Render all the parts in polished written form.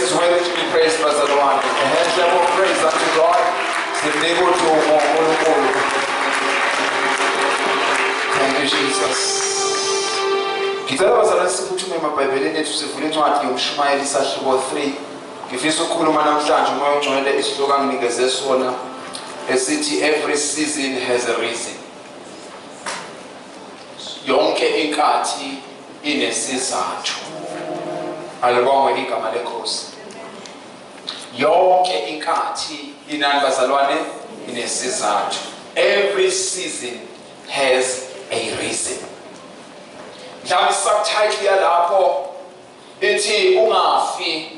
Yes, he's worthy to be praised, bazalwane. A hand clap of praise unto God. Simnika udumo uNkulunkulu. Thank you, Jesus. Ngicela, bazalwane, siphuthume emabhayibhelini ethu, sivule incwadi yoMshumayeli, isahluko 3. Ngifisa ukukhuluma namhlanje, uMoya oNgcwele isihloko anginikeze sona esithi "Every season has a reason." Yonke inkathi inesizathu. Alibongwe igama leNkosi. Yonke inkathi inani, bazalwane? Inesizathu. Every season has a reason. Mhlawumbe subtitle yalapho ithi "Ungafi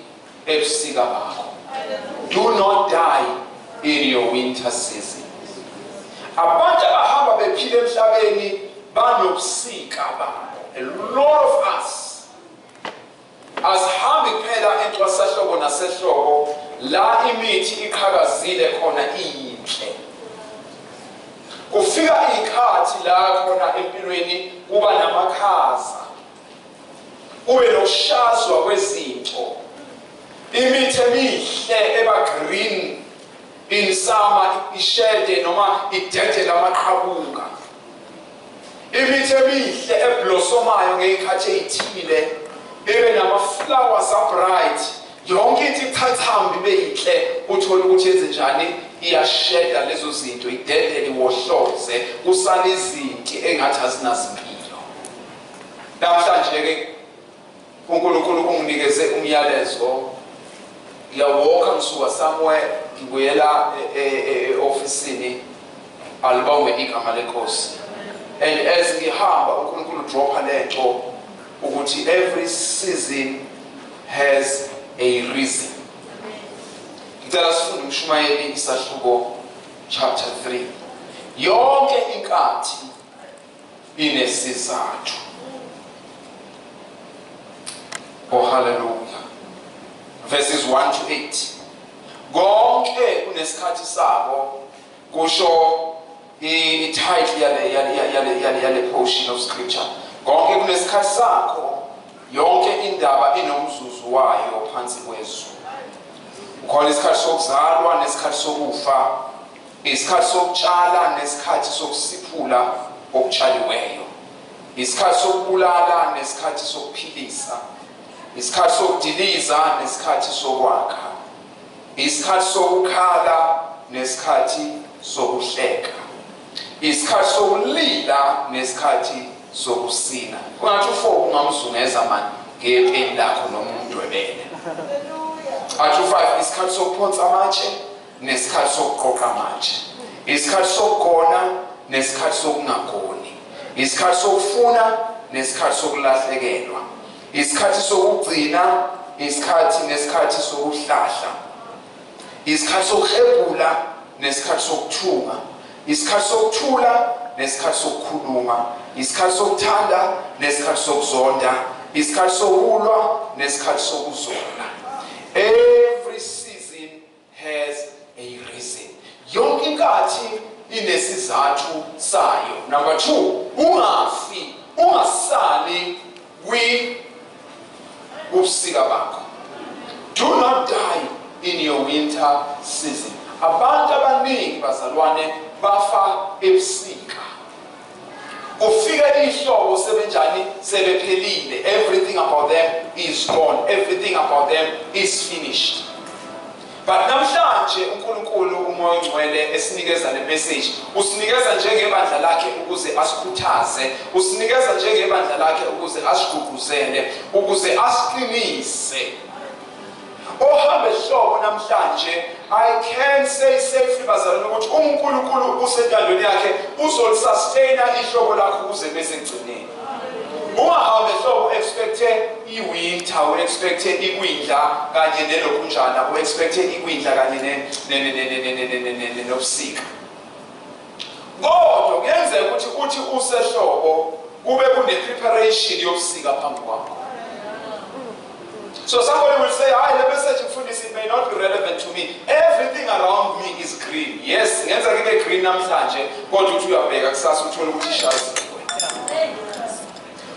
ebusika bakho." Do not die in your winter season. Abantu abahamba bephila emhlabeni banobusika babo. A lot of us asihambi kuphela entwasahlobo nasehlobo la imithi iqhakazile khona, iyinhle. Kufika ikhathi la khona empilweni kuba namakhaza, kube nokushazwa kwezinto. Imithi emihle eba green in summer ishede noma idedele amaqhabuka. Imithi emihle eblossomayo ngey'khathi ey'thile ibe nama-flowers abright, yonke into ichachambe, ibe yinhle. Uthole ukuthi yenze njani? Iyasheda lezo zinto, idedele, iwohloze, kusale izinti engathi azinazimpilo. Namhlanje-ke uNkulunkulu unginikeze umyalezo. Ngiyawalka ngisuka somewhere, ngibuyela e-ofisini. Alibongwe igama leNkosi. And as ngihamba, uNkulunkulu dropha lento ukuthi every season has a reason. Ngicela sifunde uMshumayeli, isahluko chapter 3. Yonke inkathi inesizathu. Oh, hallelujah. Verses 1 to 8. Konke kunesikhathi sabo, kusho i-title yale portion of scripture. Konke kunesikhathi sakho, yonke indaba inomzuzu wayo phansi kwezulu. Kukhona isikhathi sokuzalwa nesikhathi sokufa, isikhathi sokutshala nesikhathi sokusiphula okutshaliweyo, isikhathi sokubulala nesikhathi sokuphilisa, isikhathi sokudiliza nesikhathi sokwakha, isikhathi sokukhala nesikhathi sokuhleka, isikhathi sokulila nesikhathi sokusina. Kungathi u-4 ungamzungeza mani ngepeni lakho noma umdwebele. Athi u-5, isikhathi sokuphonsa amatshe nesikhathi sokuqoqa amatshe, isikhathi sokugona nesikhathi sokungagoni, isikhathi sokufuna nesikhathi sokulahlekelwa, isikhathi sokugcina isikhathi nesikhathi sokuhlahla, isikhathi sokuhebhula nesikhathi sokuthunga, isikhathi sokuthula nesikhathi sokukhuluma, isikhathi sokuthanda nesikhathi sokuzonda, isikhathi sokulwa nesikhathi sokuzola. Every season has a reason. Yonke inkathi inesizathu sayo. Number 2, ungafi, ungasali kwi ubusika bakho. Do not die in your winter season. Abantu abaningi, bazalwane, bafa ebusika. Kufika ihlobo sebenjani? Sebephelile. Everything about them is gone, everything about them is finished. But namhlanje uNkulunkulu uMoya oNgcwele esinikeza le message, usinikeza njengebandla lakhe ukuze asikhuthaze, usinikeza njengebandla lakhe ukuze asigqugquzele, ukuze asiqinise. Ohamba ehlobo namhlanje, I can say safely, bazalwane, ukuthi uNkulunkulu usentandweni yakhe uzolisustain ihlobo lakho kuze bese kugcineni. Ungahambi ehlobo expecte i-winter, u-expecte ikwindla kanye nelokhunjana, u-expecte ikwindla kanye nobusika. Kodwa kuyenzeka ukuthi uthi usehlobo kube kune-preparation yobusika phambi kwakho. So somebody will say, "Hi, the message, mfundisi, it may not be relevant to me. Everything around me is green." Yes, ngenza kibe green namhlanje, kodwa uthi uyabheka kusasa uthole ukuthi ishaziwe.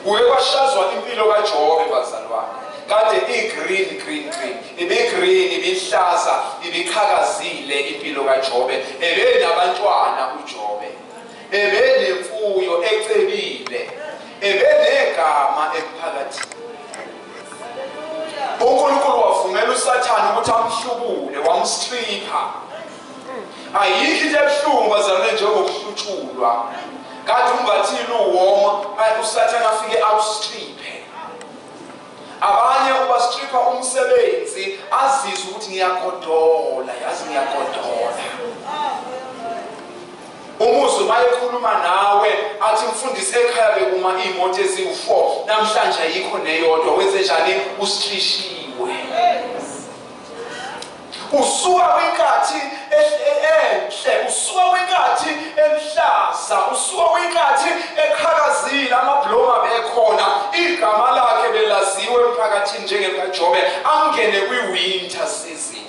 Kuke kwashazwa impilo kaJobe, bazalwane. Kade i Ibi-green, green, green, ibi-green, ibihlaza, ibiqhakazile impilo kaJobe. Ebenabantwana uJobe, ebenemfuyo ecebile, ebenegama emphakathini. uNkulunkulu wavumela uSathane ukuthi amhlubule, wamstripha. Ayikho into ebuhlungu bazalwane njengokuhlutshulwa. Kade umbathile uwoma, uSathane afike awustriphe. Abanye ubastripha umsebenzi, azizwe ukuthi ngiyagodola, yazi ngiyagodola. Umuzwe mayekhuluma nawe athi mfundisi ekhaya bekuma iy'moto eziwu-4, namhlanje ayikho neyodwa. Wenze njani? Ustrishiwe. Usuka kwinkathi enhle, usuka kwinkathi emhlaza, usuka kwinkathi eqhakazile, amabloma bekhona, igama lakhe belaziwe emphakathini njengelikaJobe, angene kwi-winter season.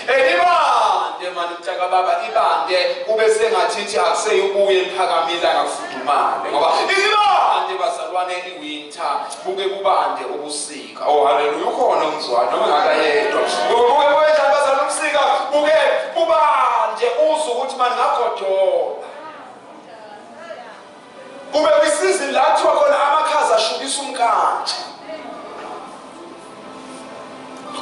Elibande mani mntaka baba, ibande kube sengathithi akuseyubuye liphakamile angakufudumale, ngoba ibande bazalwane i-winter, buke kubande ubusika. Oh haleluya, ukhona umzwana noma ngakayedwa. Buke kanjani bazalwane ubusika, buke kubande uzwe ukuthi mani ngagodola. Kube kwisizini la kuthiwa khona amakhaza ashubisa umkantsha.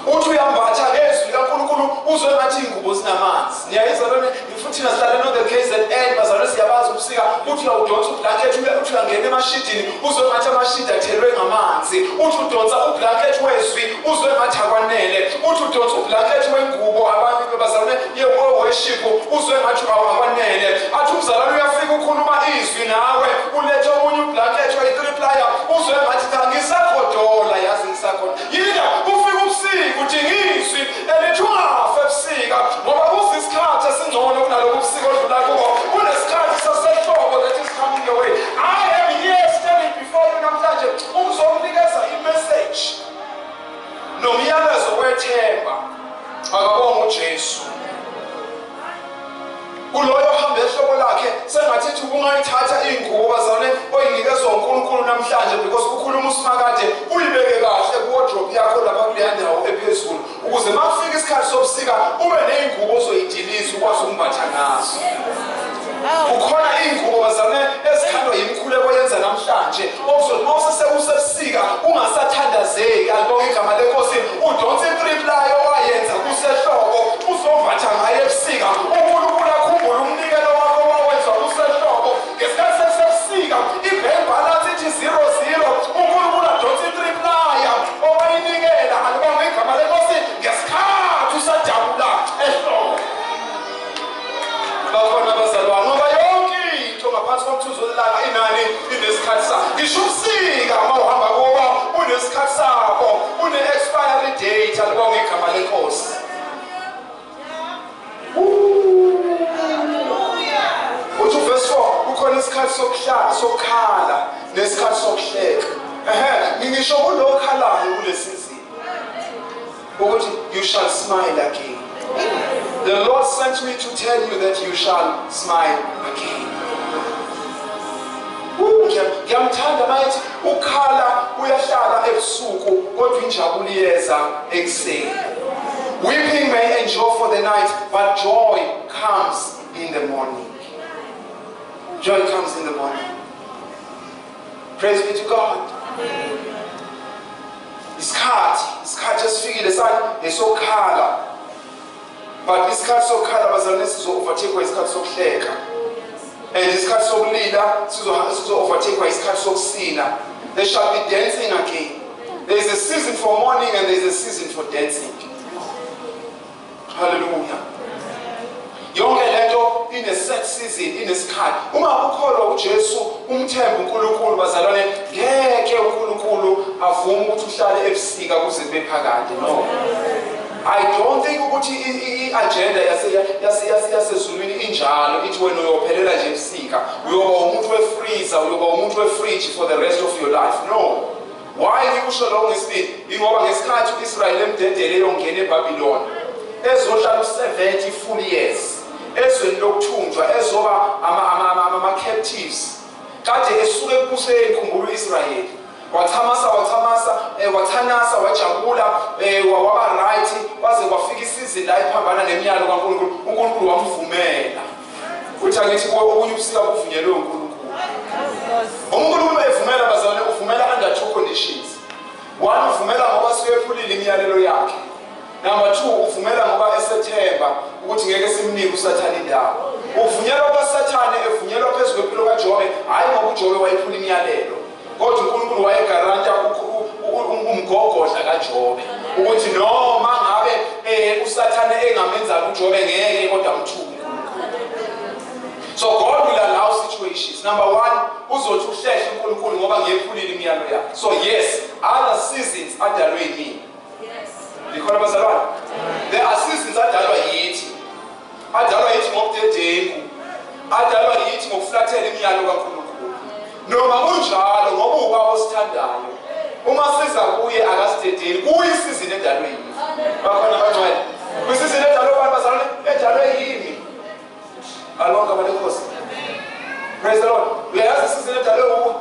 Uthi uyambatha ngezwi likaNkulunkulu uzwe ngathi iy'ngubo zinamanzi. Niyayizwa lona futhi thina sihlale no the KZN bazalwane siyabazi ubusika. Uthi uyawudonsa ublanket, uthi uyangena emashidini uzwe ngathi amashidi athelwe ngamanzi. Uthi udonsa ublanket wezwi uzwe ngathi akwanele. Uthi udonsa ublanket wengubo abantu bazalwane ye-worship uzwe ngathi akwanele. Athi umzalwane uyafika ukhuluma izwi nawe ulethe omunye ublanket wayi-3 plier uzwe ngathi cha ngisagodola, yazi ngisagodola. Yini ufika ubusika udinga izwi elithi ungafa ebusika, ngoba kuza isikhathi esingcono kunalobu busika odlula kubo. Kunesikhathi sasehlobo that is coming your way. I am here standing before you namhlanje ukuzokunikeza i-message nomyalezo wethemba. Akabonga uJesu. Kuloyo ohamba ehlobo lakhe sengathi ungayithatha iy'ngubo bazalwane oyinikezwa uNkulunkulu namhlanje, because ukhuluma uSimakade, uyibeke kahle ku-wardrobe yakho lapha kuleya ndawo ephezulu, ukuze uma kufika isikhathi sobusika ube ney'ngubo ozoyidiliza ukwazi ukumbatha ngazo. Kukhona iy'ngubo bazalwane ezikhandwa yimikhuleko yenza namhlanje, okuzothi uma usesebusika ungasathandazeki, alibonge igama lenkosi, udonse i-3 ply owayenza kusehlobo uzombatha ngayo ebusika. uNkulunkulu akhumbule umnikelo wakho owawenza kusehlobo. Ngesikhathi sesebusika i-bank balance ithi 00, uNkulunkulu adonse i-3 ply owayinikela, alibonge igama lenkosi, ngesikhathi usajabula ehlobo. Bakhona abazalwane, ngoba yonke into ngaphansi komthunzi welanga inani inesikhathi sayo. Ngisho ubusika uma uhamba kubo unesikhathi sakho, une-expiry date, alibonge igama lenkosi. Uthi verse 4 kukhona isikhathi sokuhlala sokukhala nesikhathi sokuhleka. Ehe, ngisho kulokhalayo kule season ukuthi you shall smile again. The Lord sent me to tell you that you shall smile again. Ngiyamthanda mayethi ukhala uyahlala ebusuku kodwa injabulo iyeza ekuseni. Weeping may endure for the night, but joy comes in the morning. Joy comes in the morning. Praise be to God. Isikhathi esifikile sani esokhala. But isikhathi sokukhala bazalwane sizo-overtake isikhathi sokuhleka. And isikhathi sokulila sizo-overtake isikhathi sokusina. There shall be dancing again. There is a season for mourning and there is a season for dancing. Hallelujah. Yonke lento ine set season, inesikhathi. Uma ukholwa uJesu, umthemba uNkulunkulu bazalwane, ngeke uNkulunkulu avume ukuthi uhlale ebusika kuze kube phakade. No. I don't think ukuthi i-agenda yasezulwini injalo, ithi wena uyophelela nje ebusika, uyoba umuntu we-freezer, uyoba umuntu we-fridge for the rest of your life. No. Why ngikusho lokho ngesibili? Ingoba ngesikhathi u-Israyeli emdedele eyongena eBabylon, ezohlala u-70 full years ezweni lokuthunjwa, ezoba ama-captives. Kade esuke ekubuseni, khumbula u-Israyeli wachamasa, wachamasa, wachanasa, wajabula, kwisizini la iphambana nemiyalo kaNkulunkulu, uNkulunkulu wamvumela. Uthi angithi okunye ubusika buvunyelwe uNkulunkulu. UNkulunkulu evumela bazalwane, uvumela under two conditions. One, uvumela ngoba siyephulile imiyalelo yakhe. Number two, uvumela ngoba esethemba ukuthi ngeke simnike uSathane indawo. Uvunyelwa kwaSathane evunyelwa phezu kwempilo kaJobe, hayi ngoba uJobe wayephula imiyalelo, kodwa uNkulunkulu wayegaranta umgogodla kaJobe ukuthi noma ngabe uSathane engamenza uJobe ngeke kodwa amthuke. So God will allow situations. Number one, uzothi uhlehle uNkulunkulu ngoba ngiyephulile imiyalo yakhe. So yes, other seasons adalwe yimina. Yes. Likhona bazalwane? There are seasons adalwa yithi. Adalwa yithi ngobudedengu. Adalwa yithi ngokuflathela imiyalo kaNkulunkulu. Noma kunjalo ngoba ubaba osithandayo. Uma siza kuye akasidedeli. Kuyisizini edalwe yimi. Bakhona abangcwele. Kuyisizini edalwe abantu bazalwane, edalwe yimi. Alonke abalenkosi. Praise the Lord. Uyayazi isizini edalwe uwe.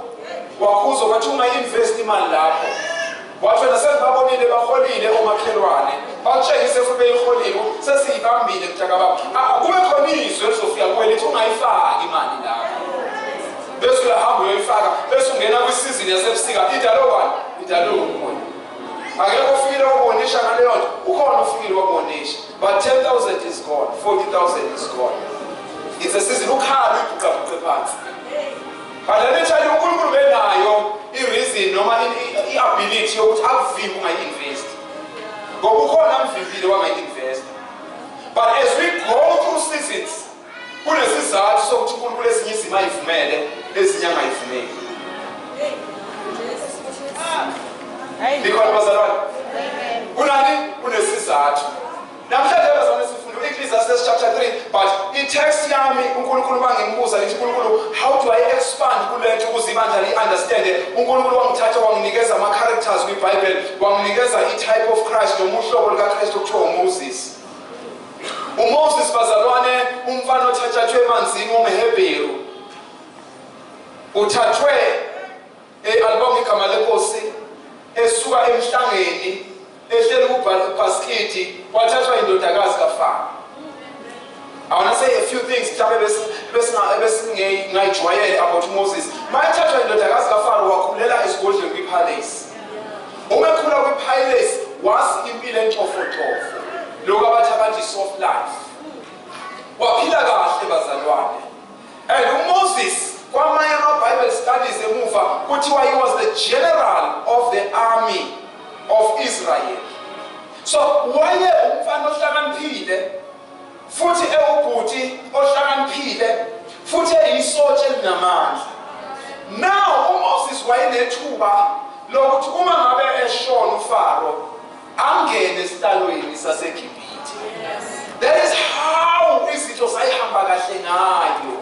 Wakhuzwa kwathi ungayi-invest imali lapho. Wathi wena sengibabonile baholile omakhelwane. Bakutshengise futhi beyiholile sesiyibambile mntakababa. Kube khona izwi elizofika kuwe lithi ungayifaki imali lapho. Bese uyahamba uyoyifaka, bese ungena kwisizini yasebusika. Idalwe bani? Idalwe umoya. Akekho ofikile wakubonisha ngaleyo nto. Ukhona ofikile wakubonisha. But 10,000 is gone, 40,000 is gone. It's a season ukhala uyibhuqabhuqe phansi. But let me tell you, uNkulunkulu benayo i-reason noma i-ability yokuthi akuvimbe ungayi-invest. Ngoba ukhona amvimbile wangayi-invest. But as we go through seasons, kunesizathu sokuthi uNkulunkulu ezinye izimo ayivumele, ezinye angayivumeli. Likhona bazalwane? Kunani? Kunesizathu. Namhlanje bazalwane sifunda u-Ecclesiastes chapter 3, but i-text yami uNkulunkulu bangimbuza ngithi uNkulunkulu, how do I expand kule nto ukuze ibandla li-understand-e? uNkulunkulu wangithatha wanginikeza ama-characters kwiBhayibheli, wanginikeza i-type of Christ noma uhlobo lukaKristu okuthiwa uMoses. uMoses bazalwane, umfana othathathwe emanzini womHebheru, uthathwe alibonga igama lenkosi, esuka emhlangeni ehleli kubhasikidi, wathathwa indodakazi kaFaro. I want to say a few things mhlawumbe besingayijwayele about Moses. Mayethathwa indodakazi kaFaro wakhulela esigodlweni kwi-palace. Uma ekhula kwi-palace wazi impilo entofotofo, lokhu abathi abantu i-soft life. Waphila kahle bazalwane. And uMoses kwamanye ama-Bible studies emuva kuthiwa he was the general of the army of Israel. So waye umfana ohlakaniphile futhi ewubhuti ohlakaniphile futhi eyisotsha elinamandla. Now uMoses wayenethuba lokuthi uma ngabe eshona uFaro angene esihlalweni saseGibhithe. That is how izinto zayihamba kahle ngayo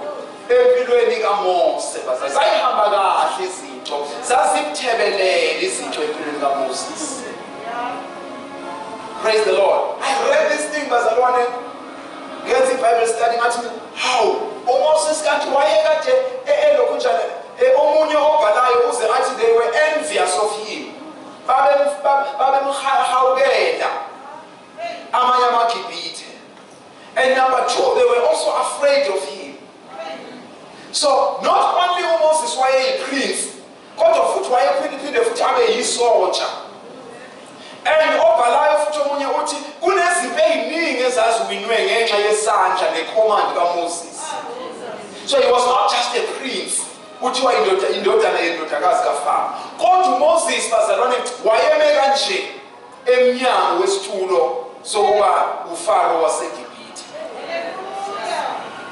empilweni kaMose. Zayihamba kahle izinto, zazimthebelele izinto empilweni kaMoses. Praise the Lord. I read this thing bazalwane, ngenza i-Bible study ngathi how uMoses kanti wayekade elokhu njani. Omunye obhalayo uze athi they were envious of him. Babemhawukela amanye amaGibhithe. And number two, they were also afraid of him. So not only uMoses wayeyi-prince, kodwa futhi wayephinde futhi abe yisotsha. And obhalayo futhi omunye uthi kunezimpi ey'ningi ezaziwinwe ngenxa yesandla ne-command kaMoses. So he was not just a prince, kuthiwa indodana yendodakazi kaFaro. Kodwa uMoses bazalwane wayeme kanje emnyango wesitulo sokuba uFaro waseGibhithe.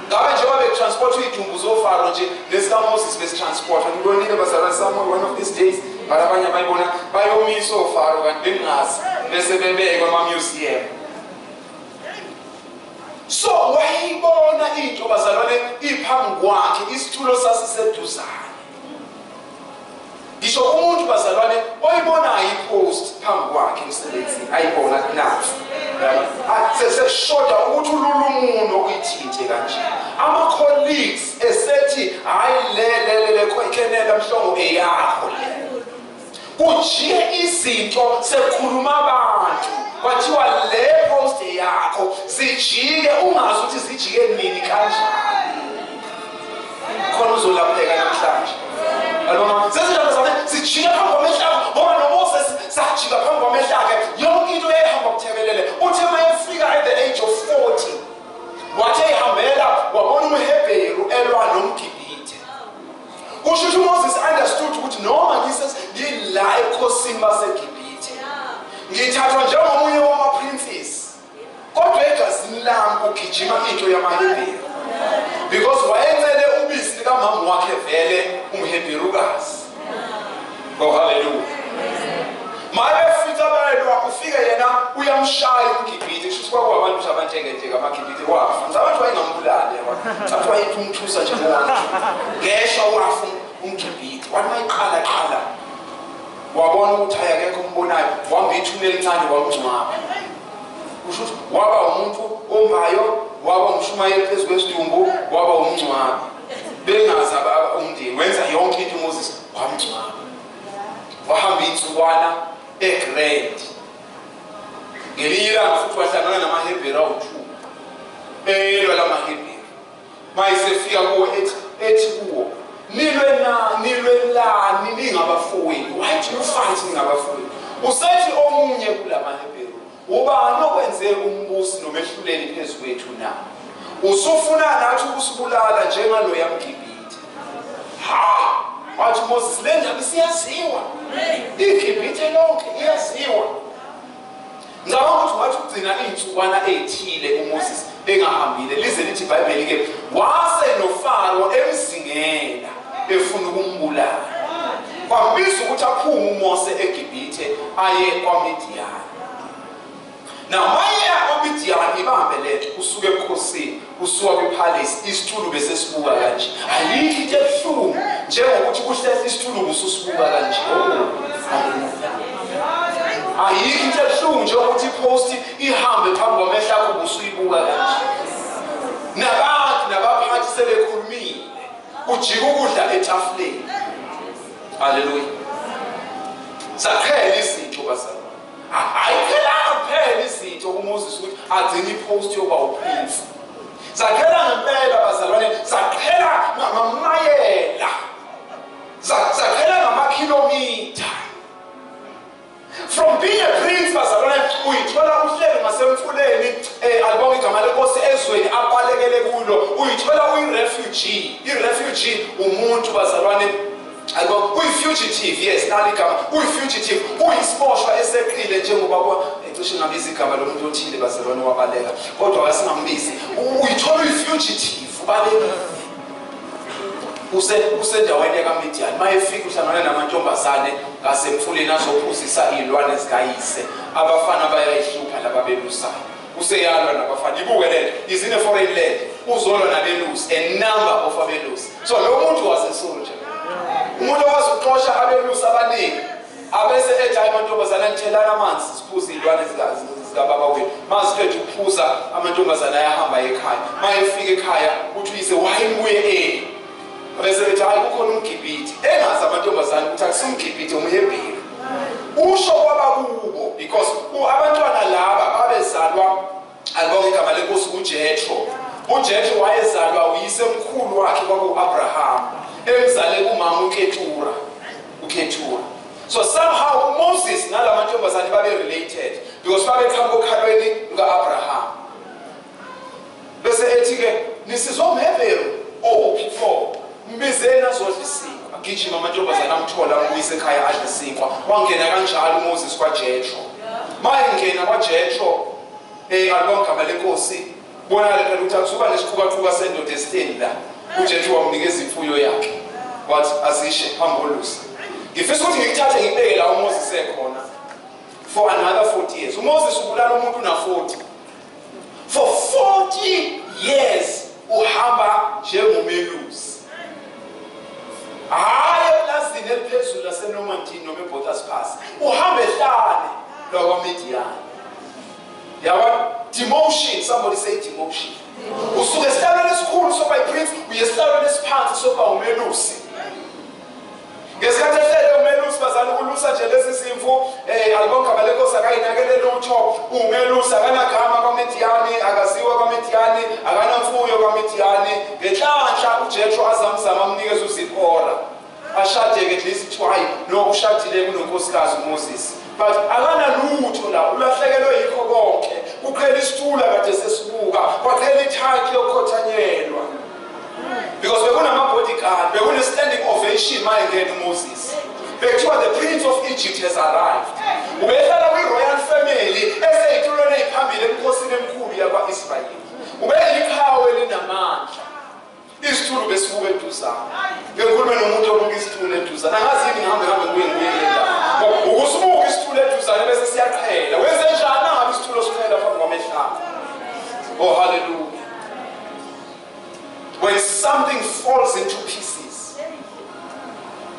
Ngabe njengoba betransport idumbu zoFaro nje lesikaMoses besitransportwa. Ngibonile bazalwane somewhere one of these days, but abanye bayibona bayomisa oFaro kanti bengazi bese bebekwa ema-museum. So wayibona into bazalwane iphambi kwakhe, isitulo sasiseduzane. Ngisho umuntu bazalwane oyibonayo i-post phambi kwakhe emsebenzini, ayibona nathi. Sekushoda ukuthi ulula umuntu okuyithinte kanje. Ama-colleagues esethi hayi le le le le Mhlongo eyakho le. Kujiye izinto sekukhuluma abantu kwathiwa le post yakho, zijike ungazi ukuthi zijike nini kanjani. Khona uzolapheka namhlanje. Alibona sezindaba zami zijike phambi kwamehlo akho, ngoba noMoses sajika phambi kwamehlo akhe, yonke into yayihamba buthebelele. Uthe mayefika at the age of 40, wathi ehambela wabona umHebheru elwa nomGibhithe. Kusho ukuthi uMoses understood ukuthi noma ngila ebukhosini baseGibhithe, ngithathwa njengomunye wama-princes, kodwa egazini lami kugijima into yamaHebheru, because wayencele ubisi likamama wakhe vele umHebherukazi. Oh, hallelujah. Maye bayelwa, ufike yena uyamshaya umGibhithe. Kusho ukuthi kwakuwabantu abanjengenje amaGibhithe, wafa. Abantu wayengambulali, abantu wayethi umthusa nje ngowantu. Ngeshwa wafa umGibhithe. Wathi mayiqala qala wabona ukuthi akekho umbonayo, wamba ithuna elincane wamngcwaba. Kusho ukuthi waba umuntu ombayo, waba umshumayeli phezu kwesidumbu, waba umngcwabi. Bengazi umndeni, wenza yonke into uMoses, wamngcwaba. Wahamba insukwana eGrand. Ngelinye ilanga futhi wahlangana namaHebheru awu-2. Elwa lamaHebheru. Mayesefika kuwo ethi kuwo, nilwe na nilwelani ningabafowenu? Why do you fight ningabafowenu? Usethi omunye kulamaHebheru, ubani okwenze umbusi nomehluleli phezu kwethu na? Usufuna nathi ukusibulala njengaloya mGibhithe? Ha! Wathi Moses, le ndaba isiyaziwa. IGibhithe lonke iyaziwa. Ngicabanga ukuthi wathi ugcina iy'nsukwana ey'thile uMoses engahambile, lize lithi iBhayibheli-ke wase noFaro emzingela efuna ukumbulala. Kwambiza ukuthi aphume uMose eGibhithe aye kwaMidiyani. Now mayeya kwaMidiyani, ibambe lento, usuke ebukhosini, usuka kwipalace, isitulo bese sibuka kanje. Ayikho into ebuhlungu njengokuthi kuhlehla isitulo ususibuka kanje. Ayikho into ebuhlungu njengokuthi ipost ihambe phambi kwamehlo akho ubusuyibuka kanje. Nabantu nabaphathi sebekhulumile, ujika ukudla etafuleni. Haleluya. Saqhela izinto bazalwane. Ayiphelanga kuphela izinto kuMoses ukuthi agcine ipost yokuba uprince. Sakhela ngempela bazalwane, sakhela ngamamayela, sakhela ngamakhilomitha. From being a prince bazalwane, uyithola uhleli ngasemfuleni, alibonga igama lenkosi, ezweni abalekele kulo, uyithola uyi-refugee. I-refugee umuntu bazalwane, uyi-fugitive, yes, nali igama, uyi-fugitive, uyisiboshwa eseqile, njengoba cishe ngabiza igama lomuntu othile bazalwane wabaleka, kodwa asingambizi. Uyithola uyi-fugitive, ubalekile. Usendaweni yakaMidiyani. Mayefika uhlangana namantombazane ngasemfuleni azophuzisa iy'lwane zikayise. Abafana bayayihlupha laba belusayo. Useyalwa nabafana. Ibuke lento, is in a foreign land. Uzolwa nabelusi, a number of abelusi. So lo muntu was a soldier. Umuntu okwazi ukuxosha abelusi abaningi. Abese ethi hayi amantombazane anithelana amanzi siphuze iy'lwane zikababa wethu. Maziqeda ukuphuza amantombazane ayahamba ekhaya. Mayefika ekhaya uthi uyise why nibuye early? Bese bethi hayi kukhona umGibhithe. Engazi amantombazane ukuthi akusumGibhithe, umHebheru. Usho kwaba kubo because abantwana laba babezalwa, alibonga igama lenkosi, uJethro. uJethro wayezalwa uyise mkhulu wakhe kwaku-Abraham, emzale kumama uKetura. uKetura. So somehow Moses nalamantombazane babe related because babeqhamuka okhalweni luka-Abraham. Bese ethi ke nisizwa umHebheru uphi pho? Mbizeni azodla isinkwa. Agijima amantombazane amthola ambuyise ekhaya adle isinkwa. Wangena kanjalo uMoses kwaJethro. Mayengena kwaJethro, alibonga igama lenkosi, bonakala phela ukuthi akuzuba nesiqukaquka sendoda esihleli la. uJethro wamnikeza imfuyo yakhe. Wathi azishe phambi kolusa. Ngifisa ukuthi ngikuthathe ngikubeke la uMoses ekhona for another 40 years. uMoses ubulala umuntu una 40. For 40 years uhamba njengomelusi. Hhayi eplazini eliphezulu laseNormandini noma eBothas Pass. Uhamba ehlane lwakwaMidiyani. Yabona? Demotion, somebody say demotion. Usuke esihlalweni esikhulu sokuba yi-prince, uye esihlalweni esiphansi sokuba umelusi. Ngesikhathi ehlele umelusi bazana ukulusa nje lezi zimvu, alibonga igama lenkosi, akayinakele lutho, umelusi akanagama kwaMidiyani. Ashade-ke at least kuthiwa hayi no ushadile kunonkosikazi uMoses, but akanalutho la, ulahlekelwe yikho konke. Kuqhela isitula kade sesibuka, kwaqhela ithanki yokukhothanyelwa, because bekunama-bodyguard, bekune-standing ovation ma engena uMoses. Bekuthiwa the prince of Egypt has arrived. Ubehlala kwi-royal family, esey'tulweni ey'phambili emkhosini emkhulu yakwa-Israyeli. Ubeyiqhawe elinamandla. Isitulo besibuka eduzane. Ngikhulume nomuntu obuka isitulo eduzane, angazi yini, ngihambe hambe kuye ngibuye kule ndawo. Ukusibuka isitulo eduzane bese siyaqhela. Wenze njani nangabe isitulo siqhela phambi kwamehlo akho? Oh, hallelujah. When something falls into pieces,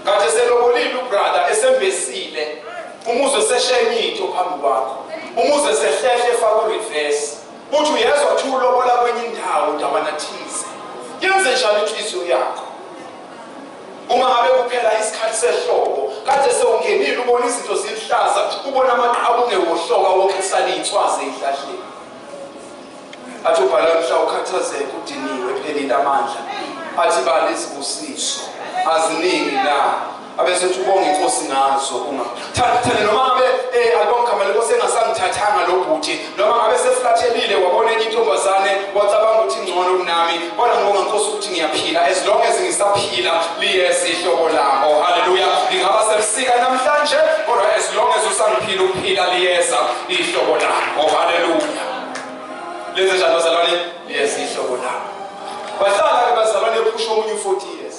kade selobolile ubrother, esembesile, umuzwe seshenye into phambi kwakho, umuzwe sehlehle efaka ureverse, uthi uyezwa kuthiwa ulobola kwenye indawo ndawana thize, yenze njani inhliziyo yakho uma ngabe kuphela isikhathi sehlobo, kade sewungenile, ubona izinto ziluhlaza, ubona amaqabunge wohloka wonke, kusale iy'ntswazi ey'hlahleni? Athi ubhala mhla ukhathazeka, udiniwe, phelile amandla, athi bala izibusiso aziningi la, abesethi ubonga inkosi ngazo. Uma thane noma ngabe alibonga igama lenkosi engasangithathanga lo bhuti, noma ngabe seflathelile wabona enye intombazane wacabanga ukuthi ingcono kunami, kodwa ngibonga inkosi ukuthi ngiyaphila. As long as ngisaphila, liyeza ihlobo lami. Oh, haleluya. Ngingaba sebusika namhlanje, kodwa as long as usangiphila ukuphila, liyeza ihlobo lami. Oh, haleluya. Lenze njani bazalwane? Liyeza ihlobo lami. Bahlala-ke bazalwane, ephusha omunye u-40 years.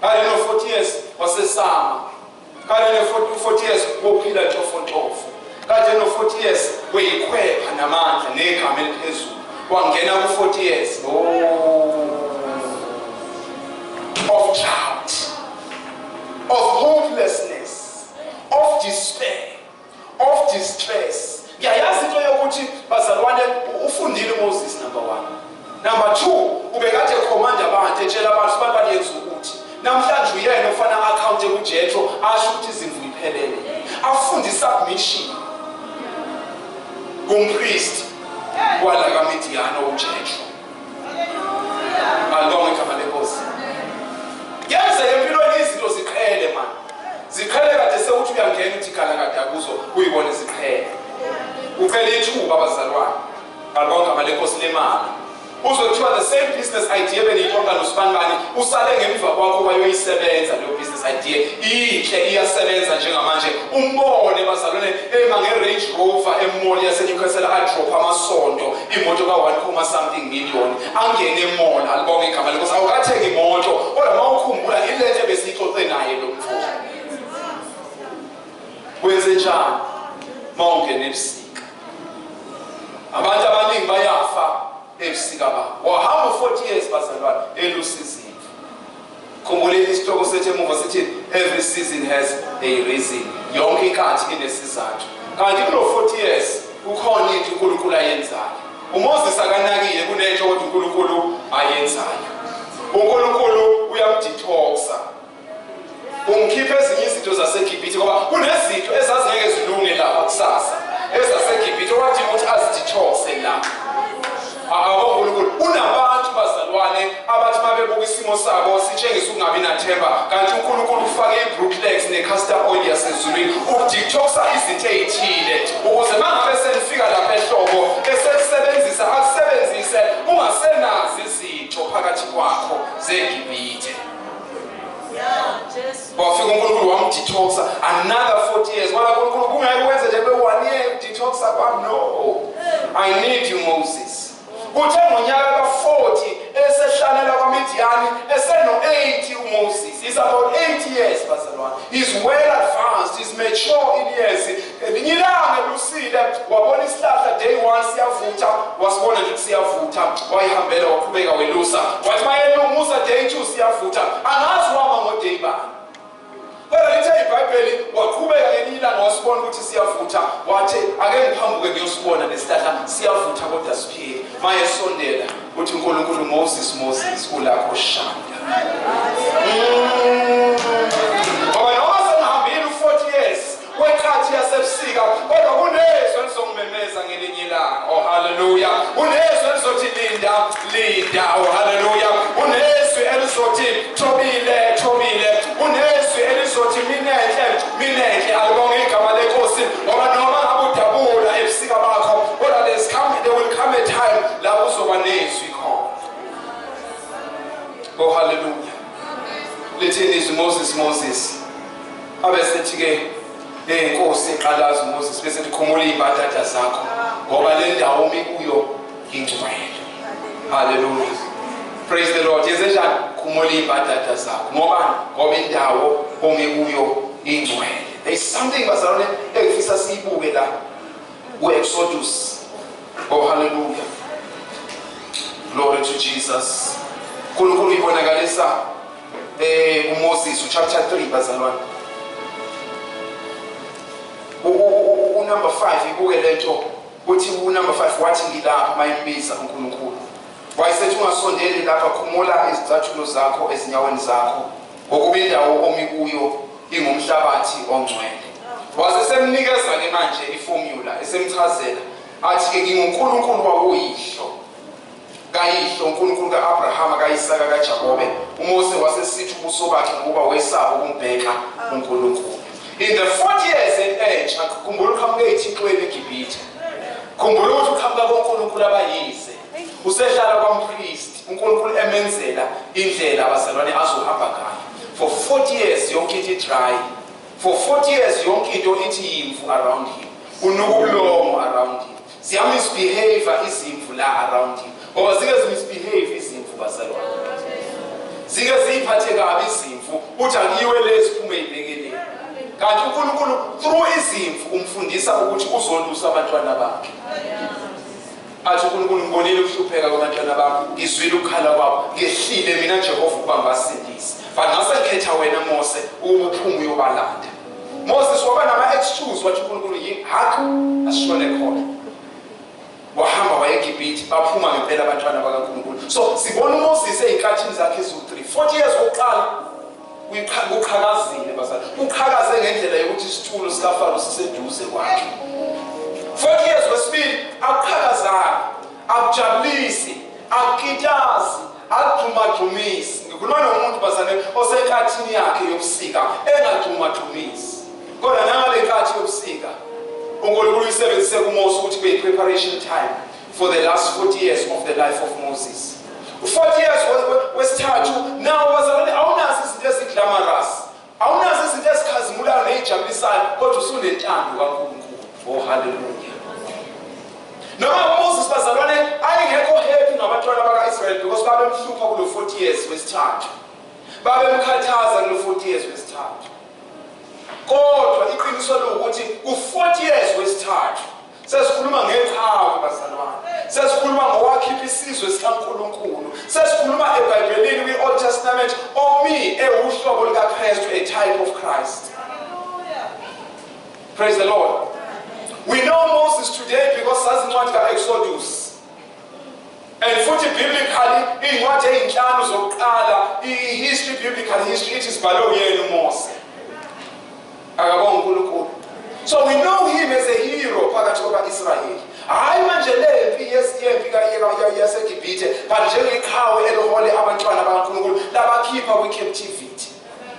Kale no-40 years wasesama, kale no-40 years wophila ntofontofo, kade no-40 years weyikhwepha namandla negama eliphezulu, wangena ku-40 years, oh, of drought, of hopelessness, of despair, of distress. Ngiyayazi into yokuthi bazalwane ufundile uMoses, number one. Number two, ubekade ekhomanda abantu, etshela abantu abantu bayenza ukuthi namhlanje uyena ofana account kuJethro, asho ukuthi izimvu iphelele, afunde submission kumpriest wala kaMidiyana uJethro. Alibonge igama lenkosi. Kuyenzeka empilweni izinto ziqhele man, ziqhele kade sewuthi uyangena uthi galakade akuzo, uyibone ziqhele. Ucela ithuba abazalwane, alibonge igama lenkosi, lemali. Uzothiwa the same business idea beniyixoxa nosibanibani usale ngemva kwakho wayoyisebenza leyo business idea, inhle, iyasebenza njengamanje. Umbone bazalwane ema nge-Range Rover emall yaseNewcastle, adrop amasondo, imoto ka-1 something million, angene emall. Alibonge igama lenkosi. Awukathengi imoto, kodwa uma ukhumbula ilento ebesiyixoxe naye lo mfo. Wenze njani uma ungena ebusika? Abantu abaningi bayafa ebusika babo. Wahamba u-40 years bazalwane elusizini. Khumbuleni isihloko sethu emuva sithi every season has a reason. Yonke inkathi inesizathu. Kanti kulo 40 years kukhona into uNkulunkulu ayenzayo. UMoses akanakile, kunento kodwa uNkulunkulu ayenzayo. uNkulunkulu uyamdetoxa, umkhipha ezinye izinto zaseGibhithe, ngoba kunezinto ezazingeke zilunge lapha kusasa ezaseGibhithe, okwadinga ukuthi azidetoxe la. AboNkulunkulu unabantu bazalwane abathi mabebuka isimo sabo sitshengisa ukungabi nathemba, kanti uNkulunkulu ufake i-Brooklax ne-castor oil yasezulwini ukudetoxa izinto ey'thile, ukuze mangabe senifika lapha ehlobo esekusebenzisa, akusebenzise ungasenazi izinto phakathi kwakho zeGibhithe. Wafika uNkulunkulu wamdetoxa another 40 years. Wala uNkulunkulu, kungeke wenze nje kube one year detoxa kwami? No, I need you, Moses. Kuthe ngonyaka ka-40 esehlanela kwaMidiyani, eseno-80 uMoses, he's about 80 years bazalwane, he's well advanced, he's mature in years. Elinye ilanga elusile wabona isihlahla, day one, siyavutha. Wasibona nje siyavutha, wayihambela, waqhubeka welusa. Wathi mayelungusa day two, siyavutha. Angazi wama ngoday bani, kodwa lithe iBhayibheli waqhubeka. Ngelinye ilanga wasibona ukuthi siyavutha, wathi ake ngiphambuke ngiyosibona lesihlahla, siyavutha kodwa siphile. Mayesondela uthi uNkulunkulu, "Moses, Moses, ulakho shanda." Ngoba noma sengihambile u-40 years kwenkathi yasebusika, kodwa kunezwi elizongimemeza ngelinye ilanga. Oh, haleluya. Kunezwi elizothi linda, linda. Oh, haleluya. Kunezwi elizothi thobile, thobile. Kunezwi Moses. Abesethi ke inkosi eqalaza uMoses bese ikhumula izimbadada zakho ngoba le ndawo omi kuyo ingcwele. Hallelujah. Praise the Lord. Yezenjani? Khumula izimbadada zakho ngoba indawo omi kuyo ingcwele. There is something bazalwane engifisa siyibuke la ku-Exodus. Oh hallelujah. Glory to Jesus. uNkulunkulu ibonakalisa uMoses chapter 3 bazalwane. Number 5 ibuke lento uthi number 5 wathi ngilapha mayimbiza uNkulunkulu. Wayesethi ungasondeli lapha, khumula izicathulo zakho ezinyaweni zakho ngokuba indawo omi kuyo ingumhlabathi ongcwele. Wasesemnikeza ke manje iformula esemchazela athi ke nginguNkulunkulu wawoyihlo kayihlo, uNkulunkulu kaAbrahama, kaIsaka, kaJakobe. uMose wasesithi ubuso bakhe ngoba wesaba ukumbheka uNkulunkulu. In the 40 years entsha, khumbula uqhamuke ethixweni eGibhithe, khumbula ukuthi uqhamuka koNkulunkulu abayize, usehlala kwampriest, uNkulunkulu emenzela indlela abazalwane azohamba ngayo. For 40 years yonke into dry. For 40 years yonke into ithi yimvu around him, unuka ubulongo around him, ziyamisbehave izimvu la around him, ngoba zike zimisbehave izimvu bazalwane, zike ziyiphathe kabi izimvu, uthi akuyiwe lezi phume ibhekeleni. Kanti uNkulunkulu through izimvu umfundisa ukuthi uzolusa abantwana bakhe. Athi uNkulunkulu ngibonile ukuhlupheka kwabantwana bami, ngizwile ukukhala kwabo, ngehlile mina Jehova ukuba ngibasindise. But ngase ngikhetha wena Mose ukuba uphume uyobalanda. Moses waba nama-excuse, wathi uNkulunkulu hak asishone khona. Wahamba waya eGibhithe, baphuma ngempela abantwana bakaNkulunkulu. So sibona uMoses ey'nkathini zakhe eziwu-3. 40 years kokuqala kuqhakazile bazali, uqhakaze ngendlela yokuthi isitulo sikaFaro siseduze kwakhe. 40 years wesibili akuqhakazanga, akujabulisi, akukitazi, akugxumagxumisi. Ngikhuluma nomuntu bazalwane osenkathini yakhe yobusika engagxumagxumisi, kodwa nangale nkathi yobusika uNkulunkulu uyisebenzise kuMose ukuthi kube preparation time for the last 40 years of the life of Moses. 40 years wesithathu nawo bazalwane awunazo izinto eziglamorous, awunazo izinto ezikhazimulayo nezijabulisayo, kodwa usunentando kaNkulunkulu. Oh hallelujah. Noma uMoses bazalwane ayengekho happy ngabantwana baka-Israel because babemhlupha kulo 40 years wesithathu, babemkhathaza kulo 40 years wesithathu. Kodwa iqiniso lokuthi ku-40 years wesithathu sesikhuluma ngeqhawe bazalwane, sesikhuluma ngowakhipha isizwe sikaNkulunkulu, sesikhuluma eBhayibhelini kwi-Old Testament omi ewuhlobo likaKristu, a type of Christ. Praise the Lord. We know Moses today because sazi incwadi ka-Exodus. And futhi biblically iy'ncwadi ey'nhlanu zokuqala i-history, biblical history ithi sibhalwe uyena uMose. Akabonga uNkulunkulu. So we know him as a hero phakathi kwaba-Israyeli. Hhayi manje le mpi yempi yaseGibhithe, but njengeqhawe elihole abantwana bakaNkulunkulu labakhipha kwi-captivity.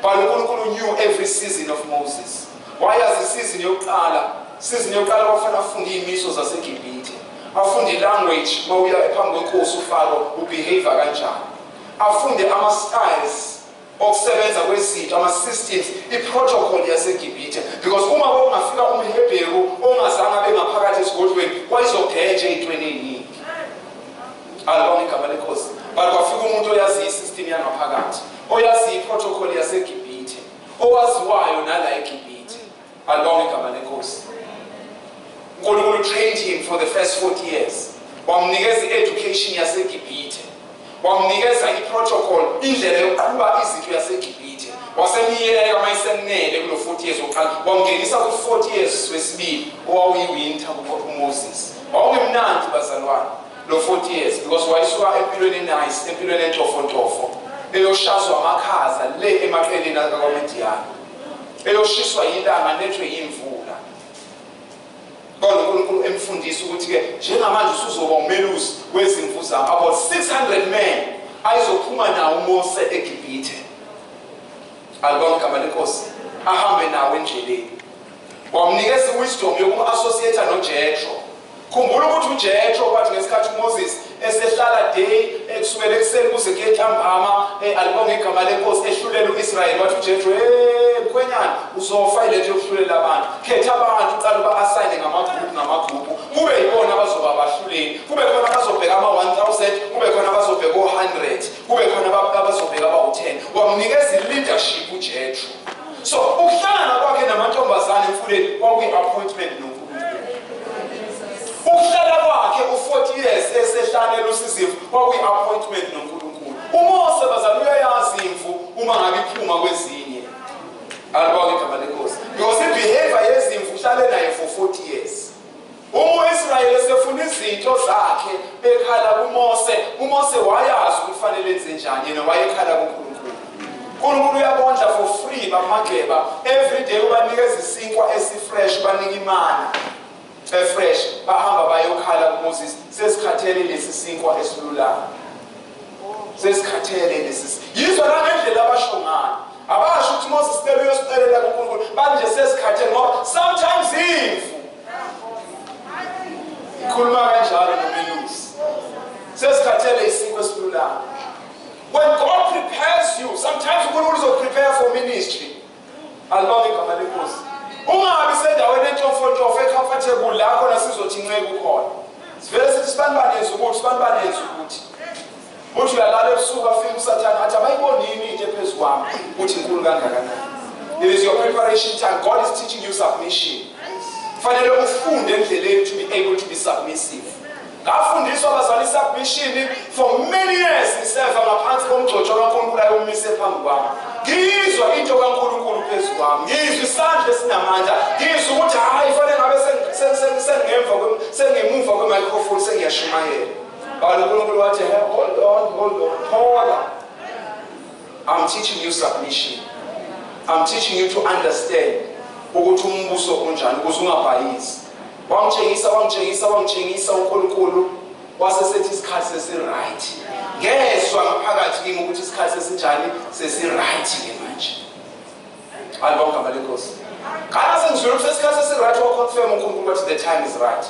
But uNkulunkulu knew every season of Moses. Wayazi isizini yokuqala. Season yokuqala kwafanele afunde iy'miso zaseGibhithe, afunde i-language, uma uya phambi kwenkosi uFaro ubehave kanjani, afunde ama-styles okusebenza kwezinto, ama-systems, i-protocol yaseGibhithe, because uma kwakungafika umHebheru ongazange abe ngaphakathi esigodlweni wayezogeja ey'ntweni ey'ningi. Alibonga igama lenkosi. But kwafika umuntu oyaziyo i-system yangaphakathi, oyaziyo i-protocol yaseGibhithe, owaziwayo nala eGibhithe. Alibonga igama lenkosi. uNkulunkulu trained him for the first 40 years. Wamnikeza i-education yaseGibhithe, wamnikeza i-protocol, indlela yokuqhuba izinto yaseGibhithe. Wasemiyeka mayisenele kulo 40 years wokuqala, wamngenisa ku-40 years wesibili owawuyi-winter kuMoses. Wawungemnandi bazalwane lo 40 years because wayisuka empilweni enice, empilweni entofontofo, eyoshazwa amakhaza le emaqeleni akwaMidiyani, eyoshiswa yilanga, nethwe yimvula. Kodwa uNkulunkulu emfundisa ukuthi-ke njengamanje usuzoba umelusi wezimvu zami. About 600 men ayizophuma nawo uMose eGibhithe. Alibonga igama lenkosi. Ahambe nawo endleleni. Wamnikeza iwisdom yokum-associate noJethro. Khumbula ukuthi uJethro kwathi ngesikhathi uMoses esehlala day ekusukela ekuseni kuze kuye ntambama, alibonge igama lenkosi, ehlulela uIsrayeli. Wathi uJethro, hey mkhwenyana, uzofa ilethe yokuhlulela abantu. Khetha abantu, uqala uba-assign ngamagroup, kube yibona abazoba abahluleli, kube khona abazobheka ama-1000, kube khona abazobheka o-100, kube khona abazobheka abawu-10. Wamnikeza i-leadership uJethro. So ukuhlangana kwakhe namantombazane emfuleni kwakuyi-appointment noNkulunkulu. Ukuhlala kwakhe u-40 years esehlane lusizivu kwakuyi-appointment noNkulunkulu. UMose bazali uyayazi imvu uma ngabe iphuma kwezinye. Alibonge igama lenkosi. Because i-behavior yezimvu uhlale naye for 40 years. Uma uIsrayeli esefuna izinto zakhe bekhala kuMose, uMose wayazi ukuthi kufanele enze njani, yena wayekhala kuNkulunkulu. uNkulunkulu uyabondla for free bamageba every day, ubanikeza isinkwa esifresh, banika imana efresh. Bahamba bayokhala kuMoses, sesikhathele lesi sinkwa esilulayo, sesikhathele lesi. Yizwa la ngendlela abasho ngayo, abasho ukuthi Moses sicela uyosicelela kuNkulunkulu, manje sesikhathele. Ngoba sometimes imvu ikhuluma kanjalo nomelusi, sesikhathele isinkwa esilulayo. When God prepares you, sometimes uNkulunkulu uzoprepare for ministry. Alibonge igama lenkosi. Ungabi sendaweni entofontofo ecomfortable la khona sizothi inceku khona. Sivele sithi sibanibani ukuthi, sibanibani ukuthi. Uthi uyalala ebusuku, afike uSathane athi abayiboni yini into ephezu kwami ukuthi inkulu kangakanani. It is your preparation time. God is teaching you submission. Fanele ufunde endleleni to be able to be submissive. Ngafundiswa abazali submission for many years, ngiseva ngaphansi komgcotsho kaNkulunkulu ayomise phambi kwami. Ngizwa into kaNkulunkulu phezu kwami, ngizwa isandla esinamandla, ngizwa ukuthi hayi, fanele ngabe sengemva sengemuva kwe-microphone sengiyashumayela. Bala uNkulunkulu wathi, hey, hold on, hold on, phola. I'm teaching you submission. I'm teaching you to understand ukuthi umbuso unjani ukuze ungabhayisi. Wangitshengisa, wangitshengisa, wangitshengisa uNkulunkulu, wasesethi isikhathi sesi-right. Ngezwa ngaphakathi kimi ukuthi isikhathi sesinjani, sesi-right ke manje. Alibonge igama lenkosi. Ngala sengizwile ukuthi isikhathi sesi-right, waconfirm uNkulunkulu wathi the time is right.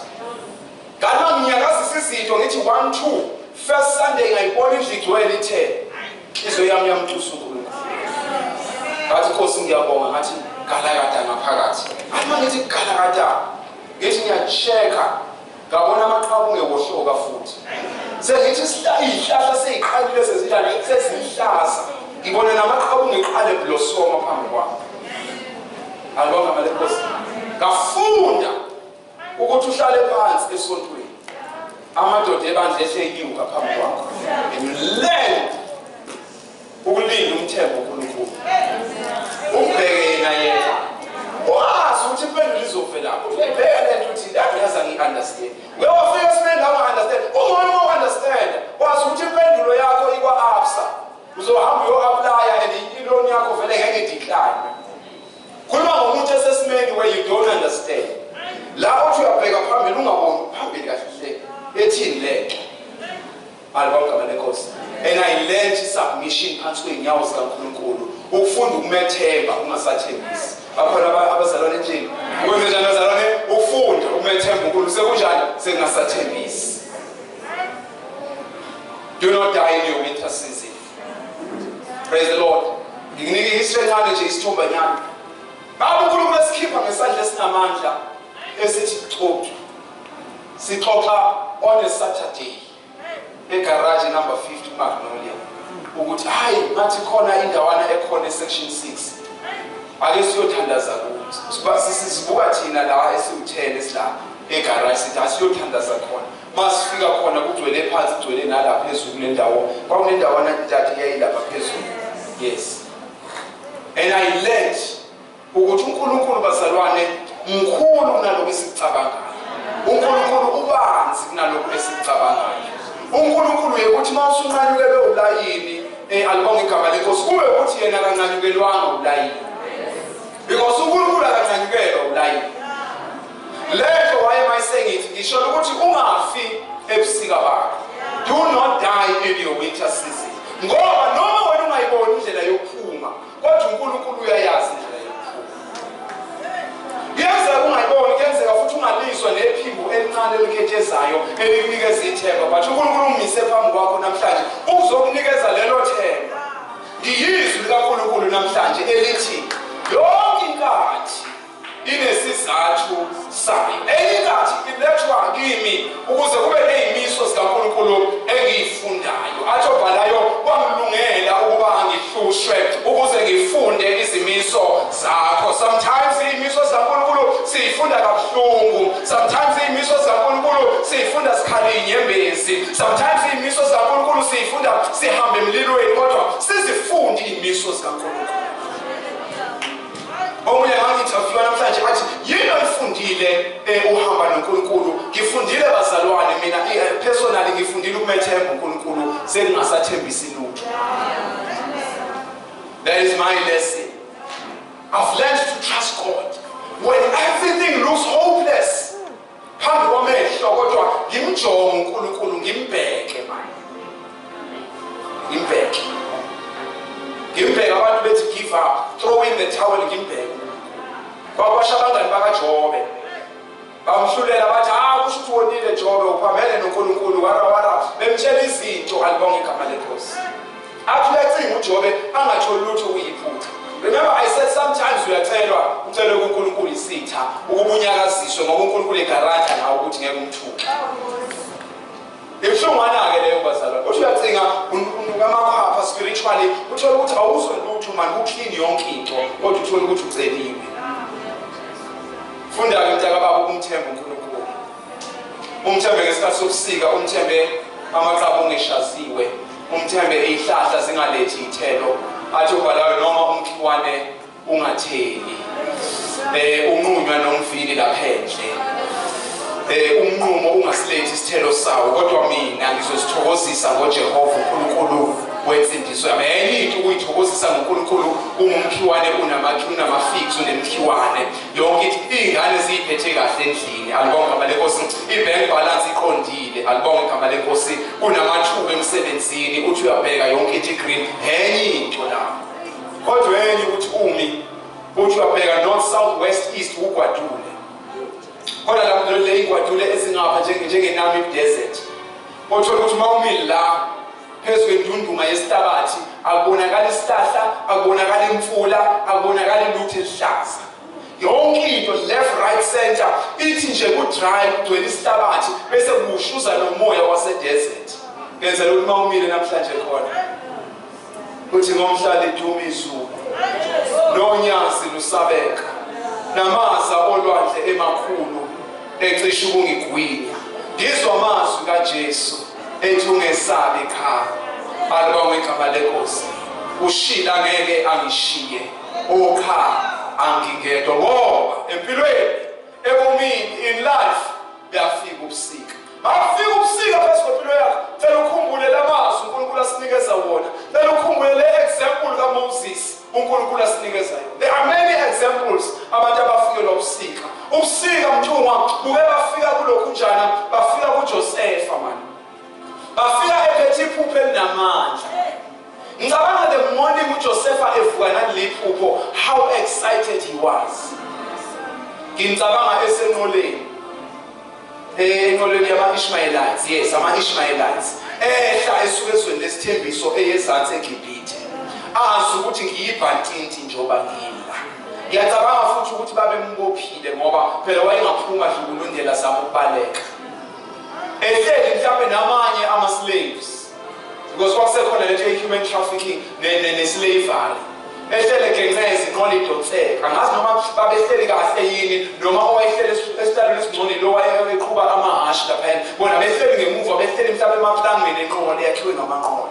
Ngala nginyakazisa izinto ngithi 1 2 first Sunday ngayibona indlu igcwele ithe. Inhliziyo yami yamtusa uNkulunkulu. Ngathi Nkosi ngiyabonga, ngathi galakada ngaphakathi. Athi ngithi galakada, ngithi ngiyachecka, ngabona amaqhabu ngewohloka futhi. Sengithi izihlahla seyiqalile sezinjani, sezihlaza. Ngibona namaqhabu ngiqale blossoma phambi kwami. Alibonga igama lenkosi. Ngafunda ukuthi uhlale phansi esontweni, amadoda ebandla ehle enyuka phambi kwakho. And you learn ukulinda umthembo uNkulunkulu. Umbheke yena yena. Wazi ukuthi impendulo izovela. Uyayibheka le nto uthi la yaza ngi-understand. Uke wafika esimeni la unga-understand. Ungcono uma u-understand. Wazi ukuthi impendulo yakho ikwa-ABSA. Uzohamba uyo-applya and i-loan yakho vele ngeke idecline. Khuluma ngomuntu esesimeni where you don't understand. La uthi uyabheka phambili ungaboni phambili kahle hle. Ethini le nto? Alibonge igama lenkosi. And I learned submission phansi kwey'nyawo zikaNkulunkulu. Ukufunda ukumethemba ungasathembisi. Bakhona abazalwane endlini. Ukwenze njani bazalwane? Ukufunda ukumethemba uNkulunkulu. Sekunjani? Sekungasathembisi. Do not die in your winter season. Praise the Lord. Ngikunike ihistory encane nje, isithombanyana. Ngabe uNkulunkulu esikhipha ngesandla esinamandla esithi cocu. Sixoxa on a Saturday egarage number 50 Magnolia ukuthi hayi, ngathi khona indawana ekhona esection 6, ake siyothandaza kuyo. Sizibuka thina la esiwu-10 esila egarage, sithi asiyothandaza khona. Masifika khona kugcwele phansi, kugcwele nala phezulu kule ndawo. Kwakunendawana ntathu eyayilapha phezulu. Yes, and I learned ukuthi uNkulunkulu bazalwane mkhulu kunalokhu esikucabangayo. uNkulunkulu ubanzi kunalokhu esikucabangayo. uNkulunkulu uyekuthi uma usunqanyukelwe ulayini, alibonge igama lenkosi, kube ukuthi yena akanqanyukelwanga ulayini, because uNkulunkulu akanqanyukelwa ulayini. Lento why am I saying it? Ngisho ukuthi ungafi ebusika bakho. Do not die in your winter season. Ngoba noma wena ungayiboni indlela yokuphuma, kodwa uNkulunkulu uyayazi indlela yokuphuma. Kuyenzeka ungayiboni, kuyenzeka futhi ungalizwa nephimbo elincane. elincane elikhethezayo elikunikeza ithemba, but uNkulunkulu umise phambi kwakho namhlanje uzokunikeza lelo themba. Ngiyizwi likaNkulunkulu namhlanje elithi yonke inkathi inesizathu sayo. Enye inkathi ilethwa kimi ukuze kube neyimiso zikaNkulunkulu engiyifundayo. Athi obhalayo kwangilungela ukuba ngihlushwe ukuze ngifunde izimiso zakho. Sometimes izimiso zikaNkulunkulu siyifunda kabuhlungu. Sometimes izimiso zikaNkulunkulu siyifunda sikhala inyembezi. Sometimes izimiso zikaNkulunkulu siyifunda sihambe emlilweni, kodwa sizifunde izimiso zikaNkulunkulu. Omunye ngangi-interviewa namhlanje athi yini oyifundile uhamba noNkulunkulu? Ngifundile bazalwane, mina personally ngifundile ukumethemba uNkulunkulu sengingasathembisi lutho. That is my lesson. I've learned to trust God when everything looks hopeless phambi kwamehlo, kodwa ngimjonge uNkulunkulu, ngimbheke manje, ngimbheke, ngimbheke. Abantu bethi give up, throw in the towel, ngimbheke. Kwakwasha abangani bakaJobe bamhlulela bathi ah, kusho ukuthi wonile Jobe, uphambene noNkulunkulu, wara wara, bemtshela izinto. Alibonge igama lenkosi. Athi uyacinga uJobe angatholi lutho kuyiphutha. Remember I said sometimes uyacelwa, ucelwe kuNkulunkulu isitha ukuba unyakaziswe, ngoba uNkulunkulu egaranta nawe ukuthi ngeke umthuke. Ibuhlungwana-ke leyo bazalwane. Uthi uyacinga unuka amakhwapha spiritually, uthole ukuthi awuzwe lutho mani, ku-clean yonke into, kodwa uthole ukuthi uceliwe. Funda-ke mntakababa ukumthemba uNkulunkulu. Umthembe ngesikhathi sobusika, umthembe amaqaba ungeshaziwe, umthembe izihlahla zingalethi ithelo. Athi ubhalayo noma umkhiwane ungatheli, unqunywa nomvini lapha endle, umnqumo ungasilethi isithelo sawo, kodwa mina ngizozithokozisa ngoJehova uNkulunkulu wensindiso yami. Enye into ukuyithokozisa ngoNkulunkulu, ungumkhiwane unama-figs, unemkhiwane yonke ithi iy'ngane ziyiphethe kahle endlini. Alibonge igama lenkosi. I-bank balance iqondile. Alibonge igama lenkosi. Kunamathuba emsebenzini, uthi uyabheka yonke into i-green. Enye into lapho, kodwa enye ukuthi umi uthi uyabheka north, south, west, east, ugwadule, kodwa lapho le ingwadule ezingapha njenge-Namib Desert, othola ukuthi uma umile la phezu kwendunduma yesihlabathi akubonakali isihlahla, akubonakali imfula, akubonakali lutho elihlaza. Yonke into left, right, center ithi nje ku-dry, kugcwele isihlabathi, bese kushuza nomoya wase-desert. Ngenzela ukuthi uma umile namhlanje khona uthi ngomhla liduma izulu nonyazi lusabeka namaza olwandle emakhulu ecishe ukungigwinya, ngizwa amazwi kaJesu ethi ungesabi qha. Alibongwe igama lenkosi. Ushila ngeke angishiye, oqha angingedwa, ngoba empilweni, ebomini, in life kuyafika ubusika. Makufika ubusika phezu kwempilo yakho, cela ukhumbule lamazwi uNkulunkulu asinikeza wona, cela ukhumbule le example kaMoses uNkulunkulu asinikeza yona. There are many examples abantu abafikelwa ubusika. Ubusika mthungwa buke bafika kulokhu njana, bafika kuJosefa mani, bafika ephethe iphupho elinamandla. Ngicabanga the morning uJosefa evuka naleli phupho, how excited he was. Ngicabanga esenqoleni, enqolweni yama-Ishmaelites, yes, ama-Ishmaelites, ehla esuka ezweni lesithembiso eyezansi eGibhithe, azi ukuthi ngiyibhantinti njengoba ngila. Ngiyacabanga futhi ukuthi babembophile, ngoba phela wayengaphuma dlukulundela zama ukubaleka, ehleli mhlawumbe namanye ama-slaves, because kwakusekhona lento ye-human trafficking ne-slavery. Ehlele genceza inqola idonseka, angazi noma babehleli kahle yini, noma owayehleli esihlalweni esingcono lo wayeqhuba amahhashi laphayana, bona behleli ngemuva, behleli mhlawumbe emaplangweni enqola eyakhiwe ngamanqola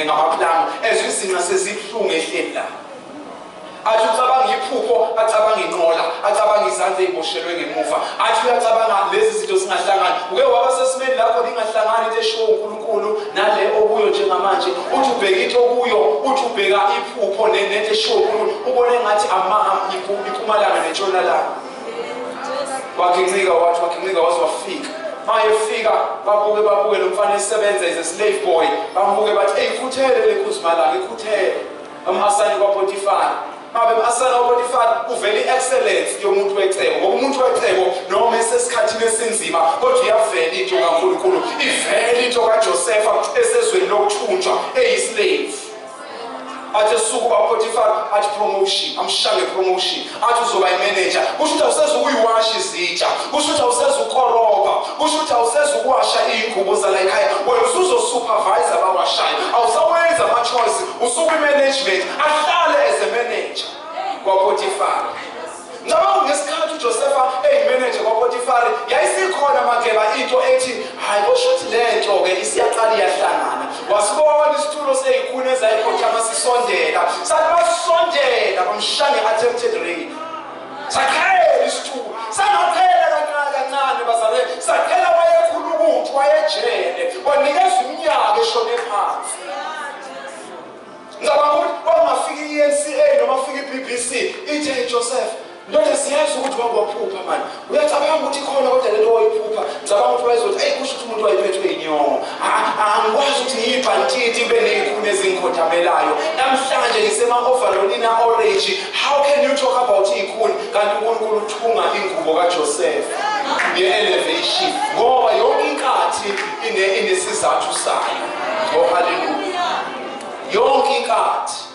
ngamaplanga, ezwe izinqa sezibuhlungu ehleli la. Athi ucabanga iphupho, acabanga inqola, acabanga izandla ey'boshelwe ngemuva, athi uyacabanga lezi zinto zingahlangani. Uke waba sesimeni lapho lingahlangani into eshiwo uNkulunkulu nale okuyo njengamanje? Uthi ubheka into okuyo, uthi ubheka iphupho nento eshiwo uNkulunkulu, ubone ngathi impumalanga nentshonalanga. Waginqika, wathi waginqika waze wafika. Mayefika babuke, babuke lo mfana esebenza as a slave boy, bambuke bathi, "Eyi, ikhuthele le nkuzimalanga, ikhuthele." Am-assign kwaPotifar. Mabe asana uPotifar uvela i-excellence yomuntu wecebo, ngoba umuntu wecebo noma esesikhathini esinzima kodwa iyavela into kaNkulunkulu, ivela into kaJosepha esezweni lokuthunjwa eyislave. Athi esuka uPotifar athi promotion, amshange promotion, athi uzoba imanager. Kusho ukuthi awusezukuyiwasha izitsha, kusho ukuthi awusezukorobha, kusho ukuthi awusezukuwasha iy'ngubo zala ekhaya, wena usuzosupervise abawashayo, awusawenza ama-choice, usukwi-management. Ahlale as a manager kwaPotifar. Ngicabanga ngesikhathi uJosepha eyimanager kwaPotifar yayisikhona mageba into ethi hayi kusho ukuthi le nto-ke isiyaqala iyahlangana. Wasibona isitulo seyikhuni ezayikhothama sisondela, sathi basondela bamshange attempted rape, saqhela isitulo, sangaqhela kancane kancane bazalwane, saqhela wayekhula ukuthi wayejele, wanikezwa iminyaka eshone phansi. Ngicabanga ukuthi kwangafika i-ENCA noma fika i-BBC ithi hey Joseph, ndoda siyazi ukuthi wakuwaphupha mani, uyacabanga ukuthi ikhona kodwa lento wayiphupha. Ngicabanga ukuthi wayezothi eyi kusho ukuthi umuntu wayephethwe inyongo, angikwazi ukuthi ngiyibhantiti ibe ney'khuni ezingikhothamelayo, namhlanje ngisema-overallini a-orange, how can you talk about iy'khuni? Kanti uNkulunkulu uthunga ingubo kaJoseph nge-elevation, ngoba yonke inkathi inesizathu sayo. Oh hallelujah, yonke inkathi.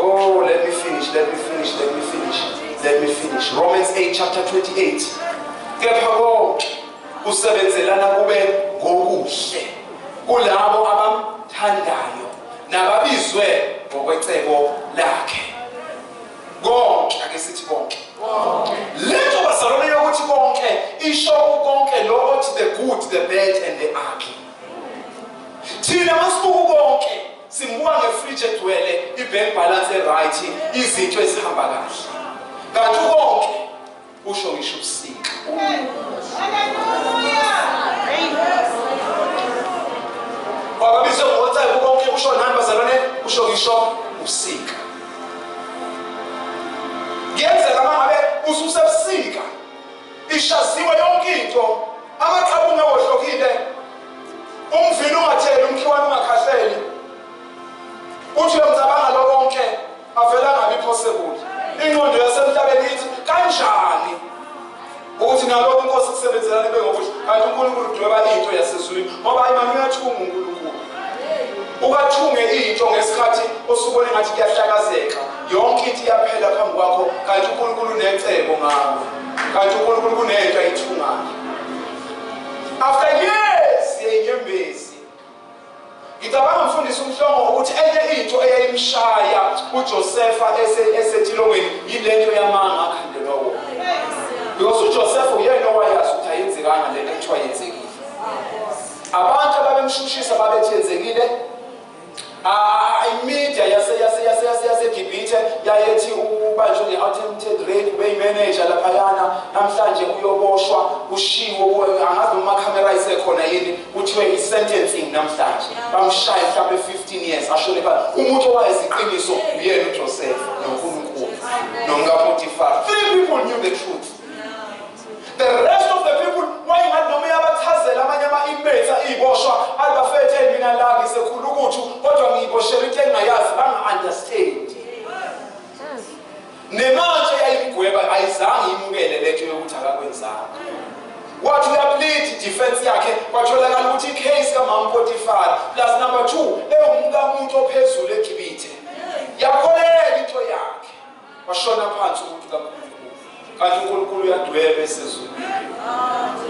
Oh, let me finish, let me finish, let me finish, let me finish. Romans 8 chapter 28. Kepha konke kusebenzelana kube ngokuhle kulabo abamthandayo nababizwe ngokwecebo lakhe. Konke, ake sithi konke. Lento bazalwane yokuthi konke isho konke lo othi the good, the bad and the ugly. Thina masibuka konke simbuka ngefridge egcwele, i-bank balance e-right, izinto ezihamba kahle. Kanti konke usho ngisho ubusika. Kwababizwe ngokuthi konke kusho nani bazalwane? Kusho ngisho ubusika. Kuyenzeka mangabe ususebusika, ishaziwe yonke into, amaqabunga awohlokile, umvini ungatheli, umkhiwane ungakhahleli. Uthi uyamcabanga lo konke avela ngabi possible. Ingqondo yasemhlabeni ithi kanjani ukuthi nalokho inkosi kusebenzelana ibe ngokuhle, kanti uNkulunkulu udweba into yasezulwini, ngoba imani uyathunga uNkulunkulu. Ukathunge into ngesikhathi osubone ngathi kuyahlakazeka, yonke into iyaphela phambi kwakho, kanti uNkulunkulu unecebo ngawe, kanti uNkulunkulu kunento ayithungayo. After years yenyembezi, ngicabanga mfundisi uMhlongo ukuthi enye into eyayimshaya uJosepha esetilongweni yilento yamanga akhandelwa wona. Because uJosepha uyena owayazi ukuthi ayenzekanga lento ekuthiwa yenzekile. Abantu ababemshushisa babethi yenzekile. Imedia yaseGibhithe yayethi ubanjwe nge-attempted rape, ube-manager laphayana, namhlanje uyoboshwa, ushiwo, angazi noma amakhamera ayisekhona yini, kuthiwe i-sentencing namhlanje. Bamshaya mhlawumbe 15 years, ashone phansi. Umuntu owayeziqiniso uyena uJoseph noNkulunkulu nomkaPotifar. 3 people knew the truth. The rest of the people wayengathi noma uyabachazela amanye ama-inmates ayiboshwa alibafethe mina la ngisekhulu ukuthi kodwa ngiyiboshela into engingayazi, banga-understand. Nemanje yayimgweba ayizange imukele lento yokuthi akakwenzanga. Wathi uyaplead defense yakhe, kwatholakala ukuthi icase kaMama Potifar plus number 2 ewumkamuntu ophezulu eGibhithe. Yakholeka into yakhe. Washona phansi umuntu kaNkulunkulu. Kanti uNkulunkulu uyadweba esezulwini.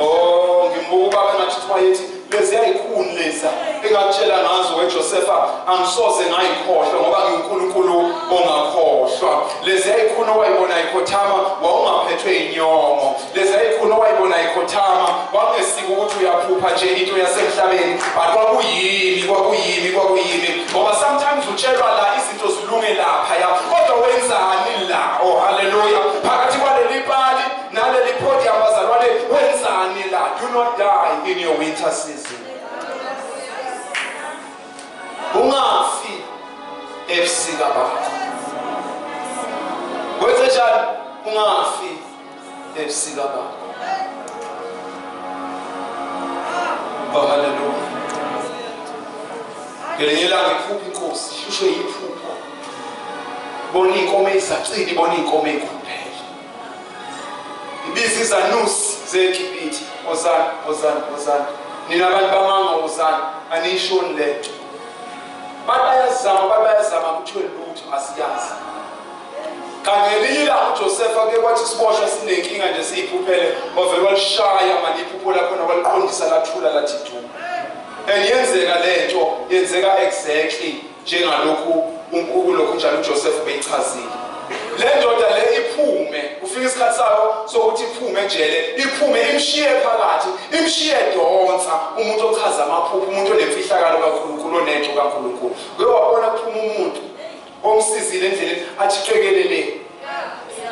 Oh, ngimbuka ubaba ngathi wayethi lezi ayikhuni leza engakutshela ngazo weJosepha angisoze ngayikhohlwa ngoba nginguNkulunkulu ongakhohlwa. Lezi ayikhuni owayibona ikhothama wawungaphethwe inyongo. Lezi ayikhuni owayibona ikhothama wangesika ukuthi uyaphupha nje into yasemhlabeni, but kwakuyimi kwakuyimi kwakuyimi, ngoba sometimes utshelwa la izinto zilunge lapha ya, kodwa wenzani la? Oh hallelujah, phakathi kwaleli pali naleli podium bazalwane, wenzani la? Do not die in your winter season. Ungafi ebusika bakho. Wenze njani? Ungafi ebusika bakho. Oh hallelujah. Ngelinye ilanga iphupha inkosi, ihlushwe yiphupho. Bona iy'nkomo ey'zacile, ibona iy'nkomo ey'khuluphele. Ibiza izanusi zeGibhithe, wozani, wozani, wozani. Nina abantu bamanga, wozani, aniyishoni le nto. Bathi bayazama, bathi bayazama, kuthiwe lutho, asiyazi. Kanti ngelinye ilanga uJosefa kuye kwathi isiboshwa sinenkinga nje siyiphuphele, wavele walishaya mani iphupho lakhona waliqondisa lathula lathi du. And yenzeka le nto, yenzeka exactly njengalokhu ukulokhu njalo uJoseph beyichazile. Le ndoda le iphume, kufika isikhathi sayo sokuthi iphume ejele, iphume imshiye phakathi, imshiye donsa umuntu ochaza amaphupho, umuntu onemfihlakalo kaNkulunkulu, onento kaNkulunkulu. Uke wabona kuphuma umuntu omsizile endleleni athi qekelele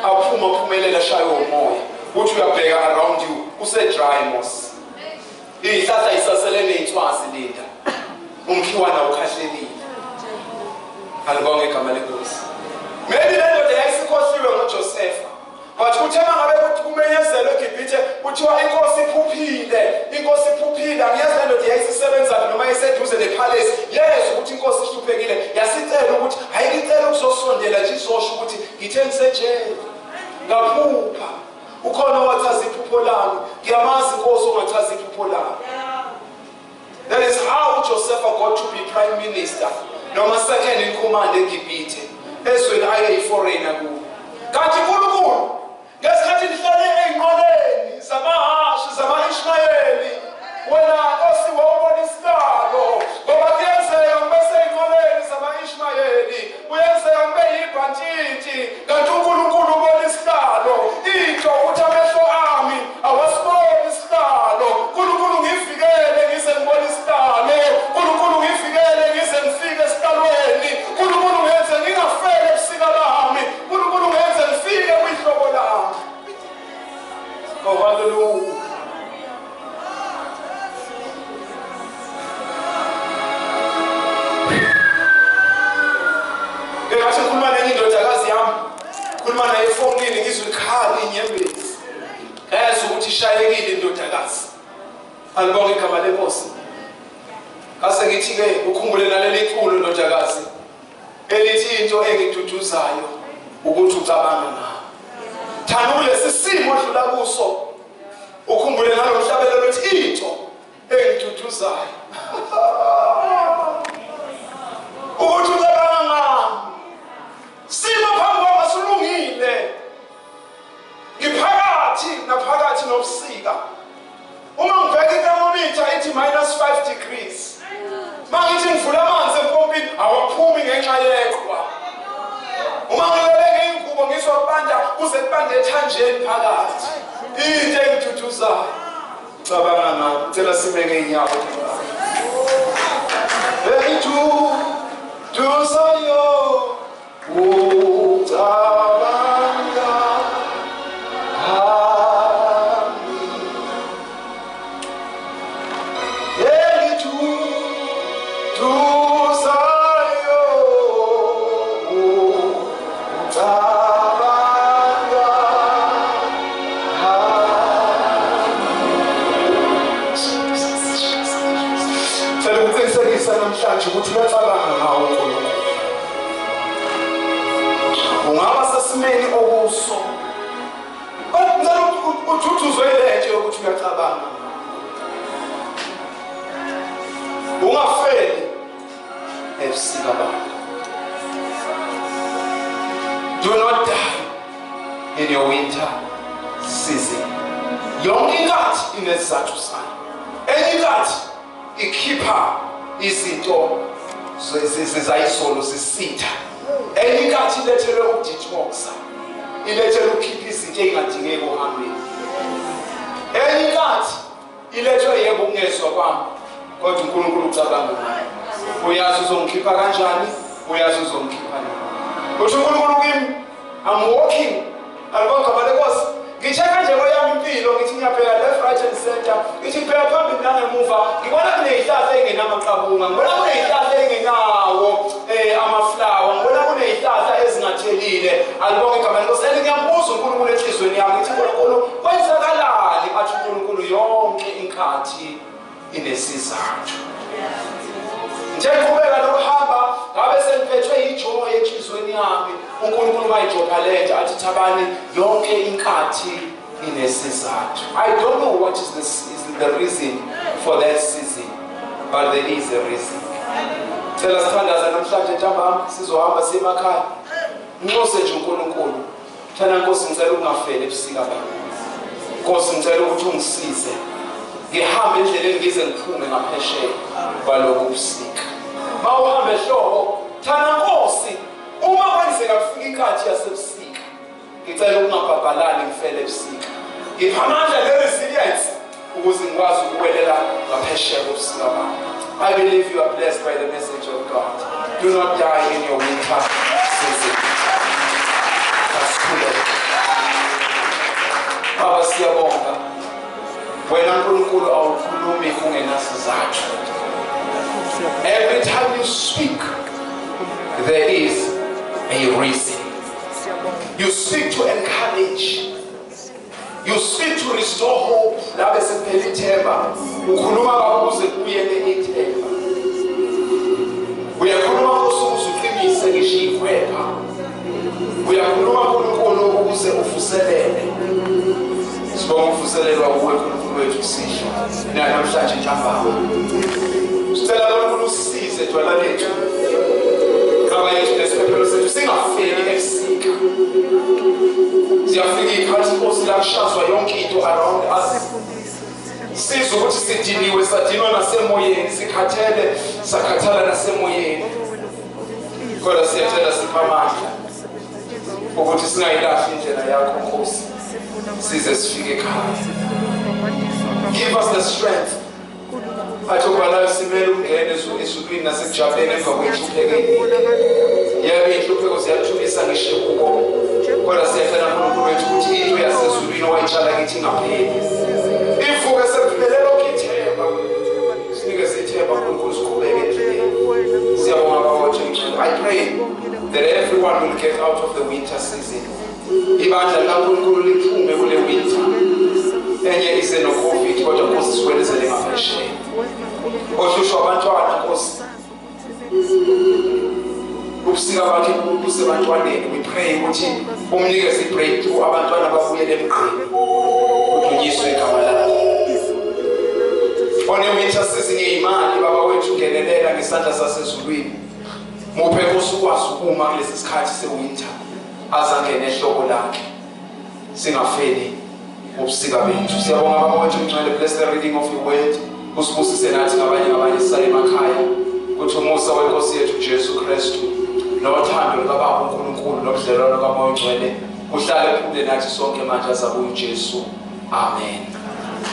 aphuma aphumelela ashaywe umoya uthi uyabheka around you kuse dry mos izihlahla isasele ney'ntswazi linda umkhiwana ukhahlelile alibonge igama lenkosi maybe le ndoda yayisikhohliwe ngojosefa But kuthe mangabe kuthi kumenyezelwe eGibhithe kuthiwa inkosi iphuphile, inkosi iphuphile, angiyazi le ndoda yayisisebenzaphi noma yayiseduze nephalesi. Yezwa ukuthi inkosi ihluphekile, yasicela ukuthi ayikicela ukuzosondela nje izosho ukuthi ngithe ngisejele. Ngaphupha. Ukhona owachaza iphupho lami. Ngiyamazi inkosi ongachaza iphupho lami. That is how Joseph got to be prime minister noma second in command eGibhithe ezweni ayeyiforeigner kulo. Kanti uNkulunkulu ngesikhathi nihlale ey'nqoleni zamahhashi zama-Ishmayeli wena Nkosi wawubona isikalo ngoba kuyenzeka ngibe sey'nqoleni zama-Ishmayeli kuyenzeka ngibe yibhantshintshi kanti uNkulunkulu ubona isihlalo into ukuthi amehlo ami awasiboni isihlalo uNkulunkulu ngivikele ngize ngibone isihlalo uNkulunkulu ngivikele ngize ngifike esihlalweni uNkulunkulu ngenze ngingafeli ebusika bami uNkulunkulu ngenze ngifike kwihlobo lami. Oh hallelujah. Ngathi ngikhuluma nenye indodakazi yami, khuluma naye efonini ngizwe ikhala inyembezi. Ezwa ukuthi ishayekile indodakazi. Alibonge igama lenkosi. Ngase ngithi-ke ukhumbule naleli culo ndodakazi elithi into engiduduzayo ukuthi ucabanga ngami. Thanda kulesi simo odlula kuso ukhumbule nalo mhlabelelo ukuthi into engiduduzayo ukuthi ucabanga ngami. Simo phambi kwami asilungile. Ngiphakathi naphakathi nobusika. Uma ngibheka ithermometer ithi minus 5 degrees. Mangithi ngivula amanzi empompini awaphumi ngenxa yeqhwa. Uma ngilele ngeyingubo ngizwa kubanda kuze kubande ethanjeni phakathi. Into engiduduzayo. Cabanga ngami, cela sime ngeenyawo. Engiduduzayo ucabanga ngami. Engiduduzayo ucabanga Cela ukuqinisekisa namhlanje ukuthi uyacabanga ngawo uNkulunkulu. Ungaba sesimeni okuso. Kodwa ngicela ududuzwe ile nto yokuthi uyacabanga. Ungafeli ebusika bakho. Do not die in your winter season. Yonke inkathi inesizathu sayo. Enye inkathi ikhipha izinto zayizolo zisitha. Enye inkathi ilethelwe ukudetoxa. Ilethelwe ukukhipha izinto ezingadingeki ohambeni. Enye inkathi ilethwe yebo ukungezwa kwami kodwa uNkulunkulu ucabanga ngayo. Uyazi uzongikhipha kanjani, uyazi uzongikhipha nini. Uthi uNkulunkulu kimi, I'm walking. Alibonga igama lenkosi. Ngi-check-a nje kweyami impilo ngithi ngiyabheka left right and center ngithi ngibheka phambili nangemuva ngibona kuney'hlahla ey'ngenamaqabunga ngibona kuney'hlahla ey'ngenawo um amaflawa ngibona kuney'hlahla ezingathelile alibonga igama lenkosi and ngiyambuza uNkulunkulu enhliziyweni yami ngithi uNkulunkulu kwenzakalani athi uNkulunkulu yonke inkathi inesizathu. Ngithe ngiqhubeka nokuhamba ngabe sengiphethwe ijoy enhliziyweni yami. uNkulunkulu mayidropha lento athi Thabani, yonke inkathi inesizathu. I don't know what is the reason for that season, but there is a reason. Cela sithandaze namhlanje ntambama, sizohamba siye emakhaya. Nxuse nje uNkulunkulu. Thana Nkosi, ngicela ukungafeli ebusika bami. Nkosi, ngicela ukuthi ungisize ngihambe endleleni ngize ngiphume ngaphesheya kwalobu busika. Mawuhambe ehlobo, thana Nkosi, uma kwenzeka kufika inkathi yasebusika, ngicela ukungabhabhalani ngifele ebusika. Ngipha amandla ne-resilience ukuze ngikwazi ukuwelela ngaphesheya kobusika bami. I believe you are blessed by the message of God. Do not die in your winter season. Asikhuleke. Baba, siyabonga. Wena Nkulunkulu awukhulumi kungenasizathu. Every time you speak, there is a reason. You speak to encourage. You speak to restore hope. Labe sekuphela ithemba. Ukhuluma baba ukuze kubuyele ithemba. Uyakhuluma Nkosi ukuze uqinise ngisho ikhwepha. Uyakhuluma uNkulunkulu ukuze uvuselele. Sibonga ukuvuselelwa kuwe uNkulunkulu wethu kusihlwa. Namhlanje ntambama. Sicela uNkulunkulu usisize dwala lethu. Baba yethu nesiphephelo sethu, singafeli ebusika. Ziyafika iy'khathi Nkosi la kushazwa yonke into around us. Sizwe ukuthi sidiniwe, sadinwa nasemoyeni, sikhathele, sakhathala nasemoyeni. Kodwa siyacela, sipha amandla ukuthi singayilahli indlela yakho Nkosi, size sifike ekhaya. Give us the strength. Athi ubhalayo simele ukungena ezulwini nasekujabuleni emva kwenhlupheko eningi. Yebo, iy'nhlupheko ziyathulisa ngisho kuko, kodwa siyacela nkulunkulu wethu ukuthi into yasezulwini owayitshala kithi ingapheli, ivuke sekuphele lokhu ithemba. Sinikeze ithemba nkulunkulu, siqhubeke endleleni. Siyabonga baba wethu ngcwele. I pray that everyone will get out of the winter season. Ibandla likankulunkulu liphume kule winter enye ize no-COVID, kodwa nkosi siwelezele ngaphesheya. Ohlushwa abantwana nkosi, ubusika bakhe busebantwaneni, we pray ukuthi umnikeze i-breakthrough, abantwana babuyele emgqeni, kudunyiswe igama lakho. One-winter season yey'mali, baba wethu, ngenelela ngesandla sasezulwini, muphe nkosi ukwazi ukuma kulesi sikhathi se-winter azangene ehlobo lakhe, singafeli ubusika bethu. Siyabonga baba wethu ngcwele. Bless the reading of your word. Usibusise nathi ngabanye ngabanye sisale emakhaya, kuthi umusa wenkosi yethu Jesu Kristu nothando lukababa uNkulunkulu nobudlelwano kaMoya oNgcwele kuhlale kuphumule nathi sonke manje azabuya uJesu. Amen.